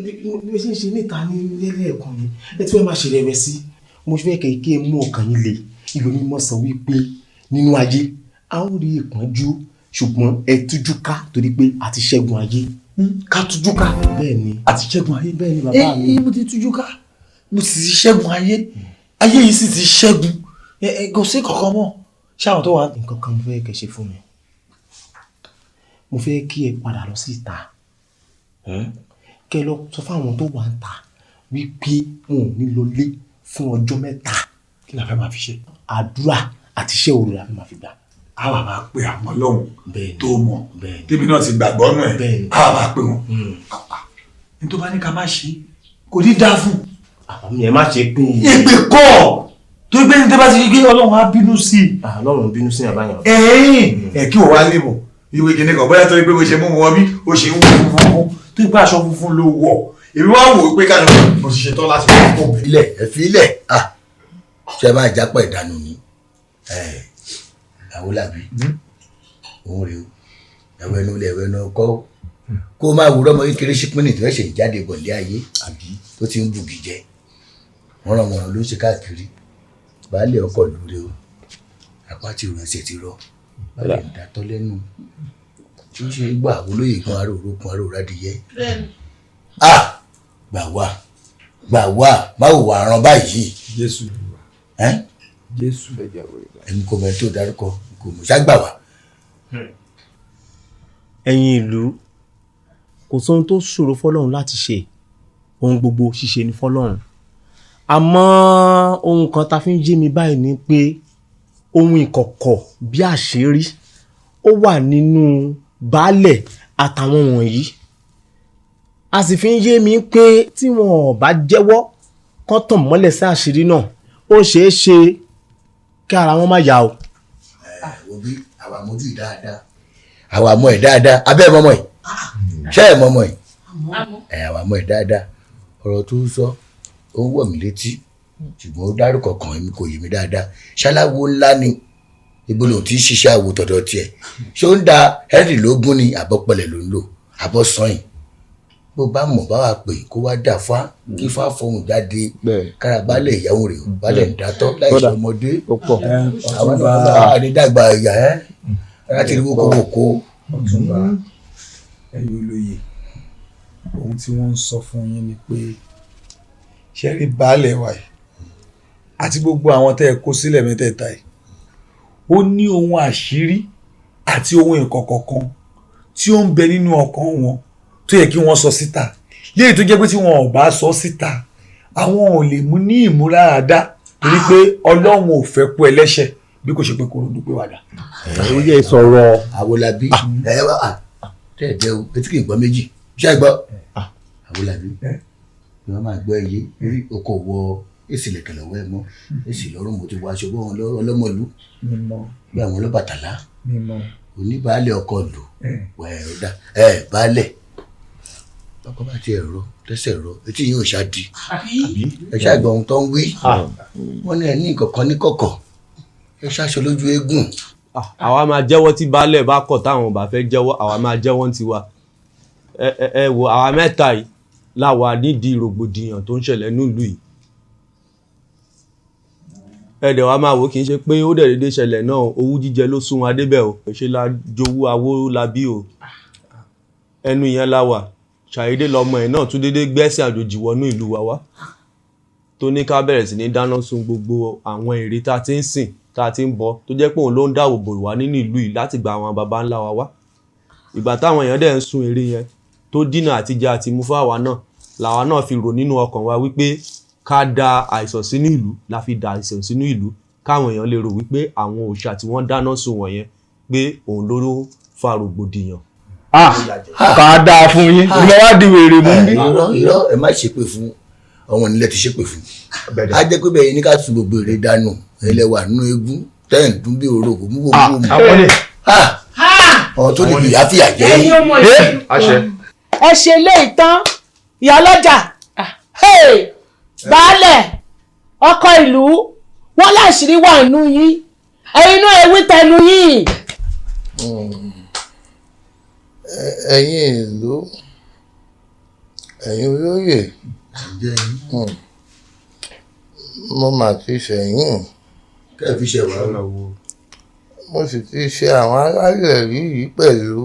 bí ó ṣe ń ṣe níta ní lẹ́lẹ́ẹ̀kan yẹn, ẹ ti fẹ́ máa ṣe ìrẹsì. Mo fẹ́ kẹ́ kí ẹ mú ọkàn yín le. Ìwé Mímọ́ sọ wípé nínú ayé a ó rí ìpọ́njú, ṣùgbọ́n ẹ tújú ká torí pé a ti ṣẹ́gun ayé.
Ká tújú ká.
Bẹ́ẹ̀ ni.
A ti ṣẹ́gun ayé.
Bẹ́ẹ̀ ni bàbá mi.
Mo ti tújú ká, mo sì ti ṣẹ́gun ayé, ayé yìí sì ti ṣẹ́gun. Kò sí kankan mọ́ ṣáwọn tó wà.
Nǹkan kan mo fẹ́ kẹ́ ṣe fún mi. Mo fẹ́ kí ẹ padà lọ sí ìta, kẹ́ lọ sọ fáwọn tó wà ń ta wípé wọn ò ní lọ lé fún ọjọ́ 3.
Kí la fẹ́ máa fi ṣe?
Àdúrà àti iṣẹ́ òru la fẹ́ máa fi gbà.
A wà máa pe àwọn ọlọ́run tó mọ̀ tèmi náà ti gbàgbọ́ nù ẹ̀, a wà máa pe wọn. Ní tó bá ní ká má ṣe kò ní dáa fún.
Àmì ẹ má ṣe pé.
Èpè kọ́ tó gbé ní tẹ́ bá ti rí pé ọlọ́run á bínú sí i.
Ọlọ́run bínú sí àbáyàn.
Ẹ kí wọ́n wá lè mọ̀ ìwé kìíní kan bóyá torí pé bó ṣe mú wọn bí ó ṣe ń wọ funfun tó ń pẹ́ aṣọ funfun ló wọ̀, èmi wá wò ó pé kájọ mo ti ṣetán láti wọ́n pọ̀ bẹ́ẹ̀.
Ilẹ̀ ẹ fi ilẹ̀, ṣe máa jápọ̀ ìdánù ni Àwòlábí òun rèé o, ẹ̀wẹ̀ ẹnu ilẹ̀ ẹ̀wẹ̀ ẹnu ọkọ kó máa wúrọ́ ọmọ kékeré sípínì tó ẹ̀ṣẹ̀ jáde bọ̀lẹ́ ayé tó ti ń bùgì jẹ wọ́nranwọ̀nran ló ń ṣe káàkiri. Baálé ọkọ̀ lóore o, apá ti rọ ẹsẹ̀ ti rọ, baálé ń datọ́ lẹ́nu tí ó ṣe gbà olóyè kan aró orókun aró rádìyẹ. Gbà wá, gbà wá, má wò wà rán báyìí.
Jésù. Jésù.
Ẹni kò mẹ́rin tó dárúkọ kò mọ̀ ṣá gbà wá.
Ẹ̀yin ìlú, kò sóhun tó ṣòro fọ́lọ́run láti ṣe, ohun gbogbo ṣíṣe ni fọ́lọ́run. Àmọ́ ohun kan ta fi ń yé mi báyìí ni pé ohun ìkọ̀kọ̀ bí àṣírí ó wà nínú baálẹ̀ àtàwọn wọ̀nyí. A sì fi ń yé mi pé tí wọn ò bá jẹ́wọ́ kán tàn mọ́lẹ̀ sí àṣírí náà, ó ṣeé ṣe kí ara wọn má yá o.
Ẹ wo bí àwa mójú ì dáadáa, àwa mọ̀ ẹ̀ dáadáa, abẹ́ ẹ̀ mọ́mọ́ ẹ̀, ṣé ẹ̀ mọ́mọ́ ẹ̀? Ẹ̀ àwa mọ̀ ẹ̀ dáadáa. Ọ̀rọ̀ tó ń sọ ó ń wọ̀ mí létí, ṣùgbọ́n ó dárúkọ kan èmi kò yé mi dáadáa. Ṣáláwo ńlá ni, ibo lòun ti ń ṣiṣẹ́ àwo tọ̀dọ̀ tiẹ̀? Ṣé ó ń da ẹ̀rìnlógún ni, àbọ̀pọ̀lẹ̀ ló ń lò, àbọ̀sanyìn? Bó bá mọ̀, bá wà pé kó wá dà fá, kí fá fọhùn jáde, kára balẹ̀ ìyàwó rẹ̀ balẹ̀ ń dátọ́ láì ṣe ọmọdé. Àwọn náà ní dàgbà ìyá ẹ́ láti rí wókòwòkó.
Ọ̀túnba, ẹ̀yin olóye, ohun tí wọ́n ń sọ fún yín ni pé ṣe rí baálẹ̀ wa yìí àti gbogbo àwọn tẹ́ ẹ kó sílẹ̀ mẹ́tẹ̀ẹ̀ta yìí, ó ní ohun àṣírí àti ohun ìkọ̀kọ̀ kan tí ó ń bẹ nínú ọkàn wọn tó yẹ kí wọ́n sọ síta, léyìí tó jẹ́ pé tí wọn ò bá sọ síta, àwọn ò lè mú ní ìmúláradá, torí pé Ọlọ́run ò fẹ́ kú ẹlẹ́ṣẹ̀ bí kò ṣe pé kó ronú pé wàdà.
Ó yẹ sọ̀rọ̀ Àwòlábí ẹ wá tẹ̀ẹ̀dẹ́ o, etí kì í gbọ́ méjì, ṣé ẹ gbọ́ Àwòlábí ni wọ́n máa gbọ́ ẹyẹ rí oko wọ èsì lẹ̀kẹ̀ lọ́wọ́ ẹ mọ́ èsì lọ́rùn. Mo ti wọ aṣọ bọ́ wọn ọlọ́mọlú bí àwọn ọlọ́bàtálá oníbàálẹ̀ ọkọ̀ lù wẹ̀ ọ̀dà ẹ̀ baálẹ̀ ọkọ̀ bá ti ẹ̀rọ tẹ́sẹ̀ rọ etí yìí ò ṣá di ẹ ṣàgbọ̀ ohun tó ń wí. Wọ́n ní ẹ ní nǹkan ní kọ̀kọ̀, ẹ ṣàṣọ lójú eégún.
Àwa máa jẹ́wọ́ tí baálẹ̀ bá kọ̀, táwọn ò bá fẹ́ jẹ́wọ́, àwa máa jẹ́wọ́ ń tiwa. Ẹ wo, àwa mẹ́ta yìí la wà nídìí rògbòdìyàn tó ń ṣẹlẹ̀ nílùú yìí. Ẹ dẹ̀ wá máa wò, kì í ṣe pé ó dẹ̀ déédéé ṣẹlẹ̀ náà, owú jíjẹ ló sún wa débẹ̀ o. Ṣe la jowú awó la bí o, ẹnu yẹn la wà. Ṣàyédé lọmọ ẹ̀ náà tún déédéé gbẹ́sẹ̀ àjòjì wọnú ìlú wa wá, tó ní ká bẹ̀rẹ̀ sí ní dáná sun gbogbo àwọn ère tá a ti ń sìn, tá a ti ń bọ, tó jẹ́ pé òun ló ń dáàbò bò wá nínú ìlú yìí láti gba àwọn baba ńlá wa wá. Ìgbà táwọn èèyàn dẹ̀ ń sun ère yẹn, tó dínà àtijẹ àti mú fáwa náà, làwa náà fi rò nínú ọkàn wa wípé ká da àìsàn sínú ìlú. La fi da àìsàn sínú ìlú, káwọn èèyàn lè rò wípé àwọn òòṣà tí wọ́n dáná sun wọ̀nyẹn, pé òun ló fa rògbòdìyàn.
Kà á dáa fún yín, ìlú wa di wèrè mú bí.
Irọ́, irọ́, ẹ má ṣépè fún ọmọ nílẹ̀ ti ṣépè fún. Á jẹ́ pé bẹ́ẹ̀ ni ká sun gbogbo ère dànù, ẹlẹ́wà nínú eégún tẹ́ ń dún bí oró kò mú gbogbo mu. Ọ̀hún tó lè fi ìyá fìyà jẹ yín.
Ẹ ṣe lé ìtàn ìyálọ́jà, baálẹ̀ ọkọ ìlú, wọn láṣìírí wà nínú yín, ẹ̀yin náà ewì tẹnu yín.
Ẹ̀yin ìlú, ẹ̀yin olóyè, mo mà ti ṣẹ̀yìn.
Kẹ́ ẹ fi ṣe wàá.
Mo sì ti ṣe àwọn alálẹ̀ yìí pẹ̀lú.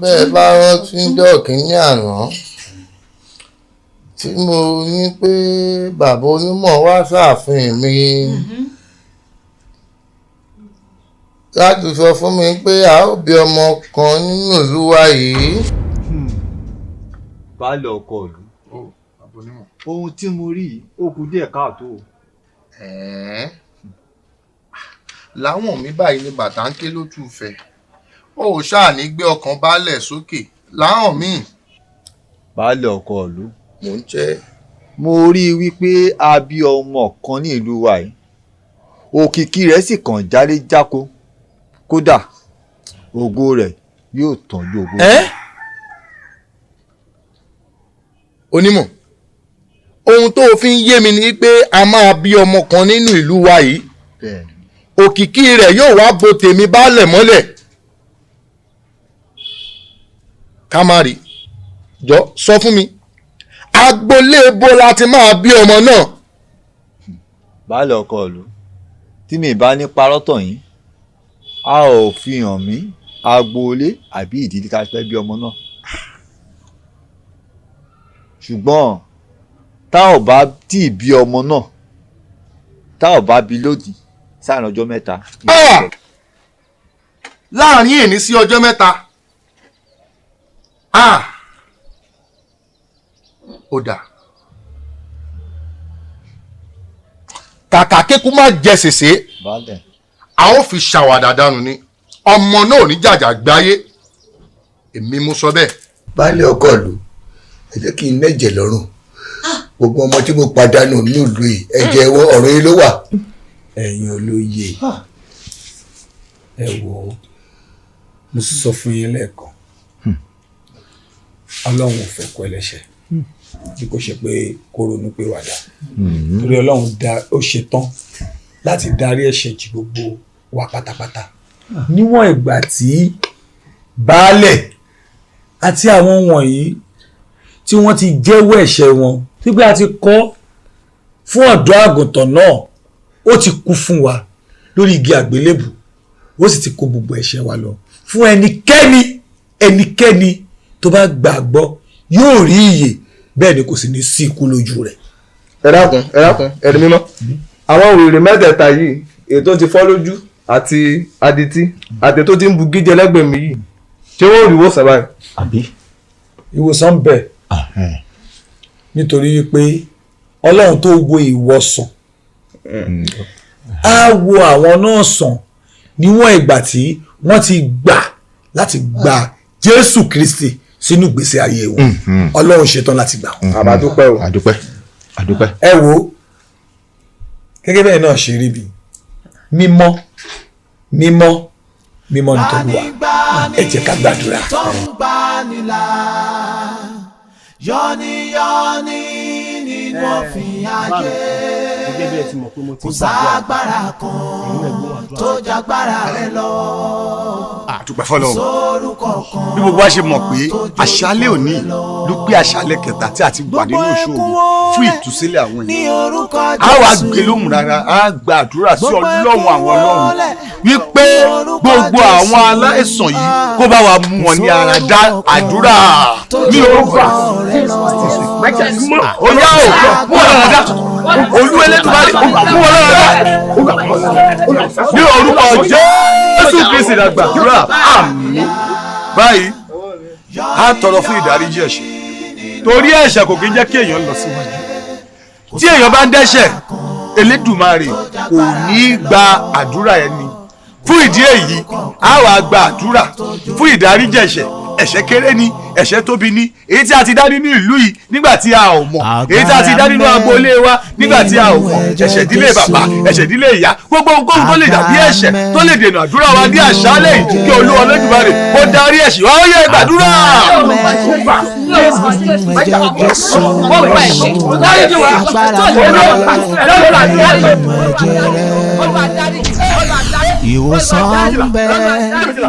Bẹ́ẹ̀ bá rántí jọ́ kínní àná tí mo ní pé bàbá onímọ̀ wá sáàfin mi láti sọ fún mi pé a ó bí ọmọ kan nínú ìlú wa yìí.
Baálé ọkọ ìlú, ohun tí mo rí yìí ó kù díẹ̀ káàtó.
Láwọn mi báyìí ni bàtà ń ké lótú fẹ́, ó ṣáà ní gbé ọkàn baálẹ̀ sókè láwọn míì.
Baálé ọkọ ìlú,
mò ń jẹ́.
Mo rí i wípé a bí ọmọ kan ní ìlú wa yìí, òkìkí rẹ̀ sì kàn jálé jáko, kódà ògo rẹ̀ yóò tàn ju ògo rẹ̀.
Onímọ̀, ohun tó fi ń yé mi ni pé a máa bí ọmọ kan nínú ìlú wa yìí, òkìkí rẹ̀ yóò wá bo tèmi baálẹ̀ mọ́lẹ̀. Ká má rí, jọ sọ fún mi, agboolé bo la ti máa bí ọmọ náà?
Baálé ọkọ ìlú, tí mi bá ní parọ́ tàn yín, a ò fi hàn mí agboolé àbí ìdílé tá a fẹ́ bí ọmọ náà, ṣùgbọ́n tá ò bá tí ì bí ọmọ náà, tá ò bá bí lódì sáàrin ọjọ́ mẹ́ta.
Láàrin èní sí ọjọ́ mẹ́ta, ó dà, kàkà kékun má jẹ sèse, a ó fi ṣàwàdà dànù ni. Ọmọ náà ò ní jàjà gbáyé, èmi mo sọ bẹ́ẹ̀.
Baálé ọkọ ìlú, ẹ jẹ́ kí n nẹ́jẹ̀ lọ́rùn. Gbogbo ọmọ tí mo pàdánù nílùú yìí, ẹ̀jẹ̀ wọn ọ̀rọ̀ yìí ló wà.
Ẹ̀yin olóye, ẹ wò ó, mo sọ fún yín lẹ́ẹ̀kan. Ọlọ́run ò fẹ́ kú ẹlẹ́ṣẹ̀ bí kò ṣe pé kó ronú pé wàdà, torí Ọlọ́run dá ó ṣe tán láti darí ẹ̀ṣẹ̀ jì gbogbo wa pátápátá. Níwọ̀n ìgbà tí baálẹ̀ àti àwọn wọ̀nyí tí wọ́n ti jẹ́wọ́ ẹ̀ṣẹ̀ wọn, wípé a ti kọ́ fún ọ̀dọ́ àgùntàn náà, ó ti kú fún wa lórí igi àgbélébù, ó sì ti kó gbogbo ẹ̀ṣẹ̀ wa lọ. Fún ẹnikẹ́ni ẹnikẹ́ni tó bá gbàgbọ́ yóò rí ìyè, bẹ́ẹ̀ ni kò sì ní sí ikú lójú rẹ̀.
Ẹ dákun, ẹ dákun, ẹ̀rí mímọ́. Àwọn wèrè mẹ́tẹ̀ẹ̀ta yìí, èyí tó ti fọ́ lójú àti adití àti tó ti ń bu gíjẹ lẹ́gbẹ̀ẹ́ mi yìí, ṣé wọ́n rí ìwòsàn báyìí?
Àbí ìwòsàn ń bẹ, nítorí pé Ọlọ́run tó wo ìwòsàn á wo àwọn náà sàn níwọ̀n ìgbà tí wọ́n ti gbà láti gba Jésù Kristi sínú ìgbésí ayé wọn. Ọlọ́run ṣetán láti gbà wọ́n.
Àbádúpẹ́ o.
Àdúpẹ́, àdúpẹ́.
Ẹ wo, gẹ́gẹ́ bẹ́ẹ̀ náà ṣe rí bí mímọ́ mímọ́ mímọ́ nítorí wa, ẹ jẹ́ ká gbàdúrà.
Tó ń gbanilà, yọ́níyọ́ní nínú òfin ayé, kò ságbára kan tó jágbára rẹ lọ.
Àdúpẹ́ fọ́lọ́run. Bí gbogbo wa ṣe mọ̀ pé àṣálẹ́ òní ló pé àṣálẹ́ kẹta tí a ti wà nínú ìṣòro fún ìtúsílẹ̀ àwọn èèyàn, a wá gbé lóhùn rárá, a gba àdúrà sí Ọlọ́run àwọn Ọlọ́run wípé gbogbo àwọn aláìsàn yìí kó bá wa mú wọn ní ara dá. Àdúrà ní orúkọ ó yá o, mú wọn lára dá. Olú Elédùmarè, mú wọn lára dá ní orúkọ Jésù Kristi la gbàdúrà, àmín. Báyìí a tọrọ fún ìdáríjì ẹ̀ṣẹ̀, torí ẹ̀ṣẹ̀ kò kí ń jẹ́ kí èèyàn lọ síwájú. Tí èèyàn bá ń dẹ́ṣẹ̀, Elédùmarè kò ní í gba àdúrà ẹni. Fún ìdí èyí, a wá gba àdúrà fún ìdáríjì ẹ̀ṣẹ̀. Ẹ̀ṣẹ̀ kéré ni, ẹ̀ṣẹ̀ tóbi ni, èyí tí a ti dá nínú ìlú yìí nígbà tí a ò mọ̀, èyí tí a ti dá nínú agboolé wa nígbà tí a ò mọ̀, ẹ̀ṣẹ̀ ìdílé bàbá, ẹ̀ṣẹ̀ ìdílé ìyá, gbogbo ohunkóhun tó lè dàbí ẹ̀ṣẹ̀ tó lè dènà àdúrà wa ní àṣálẹ́ yìí, kí Olúwa Olódùmarè kó darí ẹ̀ṣẹ̀ wa. Ó yẹ gbàdúrà.
Ìwòsàn ń bẹ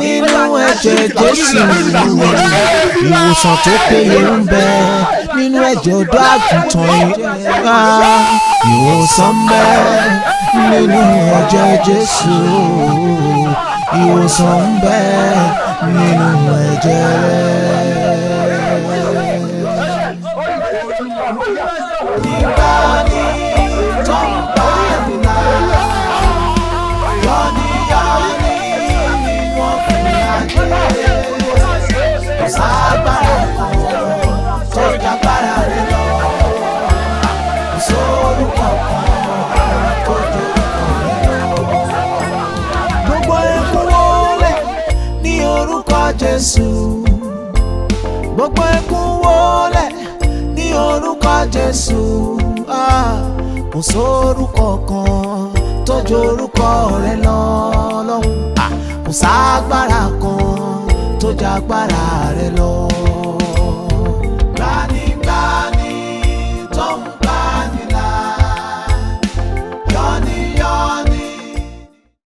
nínú ẹ̀jẹ̀ Jésù, ìwòsàn tó péye ń bẹ nínú ẹ̀jẹ̀ ọ̀dọ́ àgùntàn yìí. Ìwòsàn ń bẹ nínú ẹ̀jẹ̀ Jésù, ìwòsàn ń bẹ nínú ẹ̀jẹ̀ rẹ̀. Nígbà ní tó ń bá mi là, yọ́níyọ́ní ni wọ́n fi ayé. Kò ságbára kan tó jágbára rẹ lọ, kò sórúkọ kan tó jorúkọ rẹ lọ. Gbogbo ẹkún wólẹ̀ ní orúkọ Jésù, gbogbo ẹkún wólẹ̀ ní orúkọ Jésù. Kò sórúkọ kan tó jorúkọ rẹ lọ lọ́hùn. Kò ságbára kan tó jágbára rẹ lọ.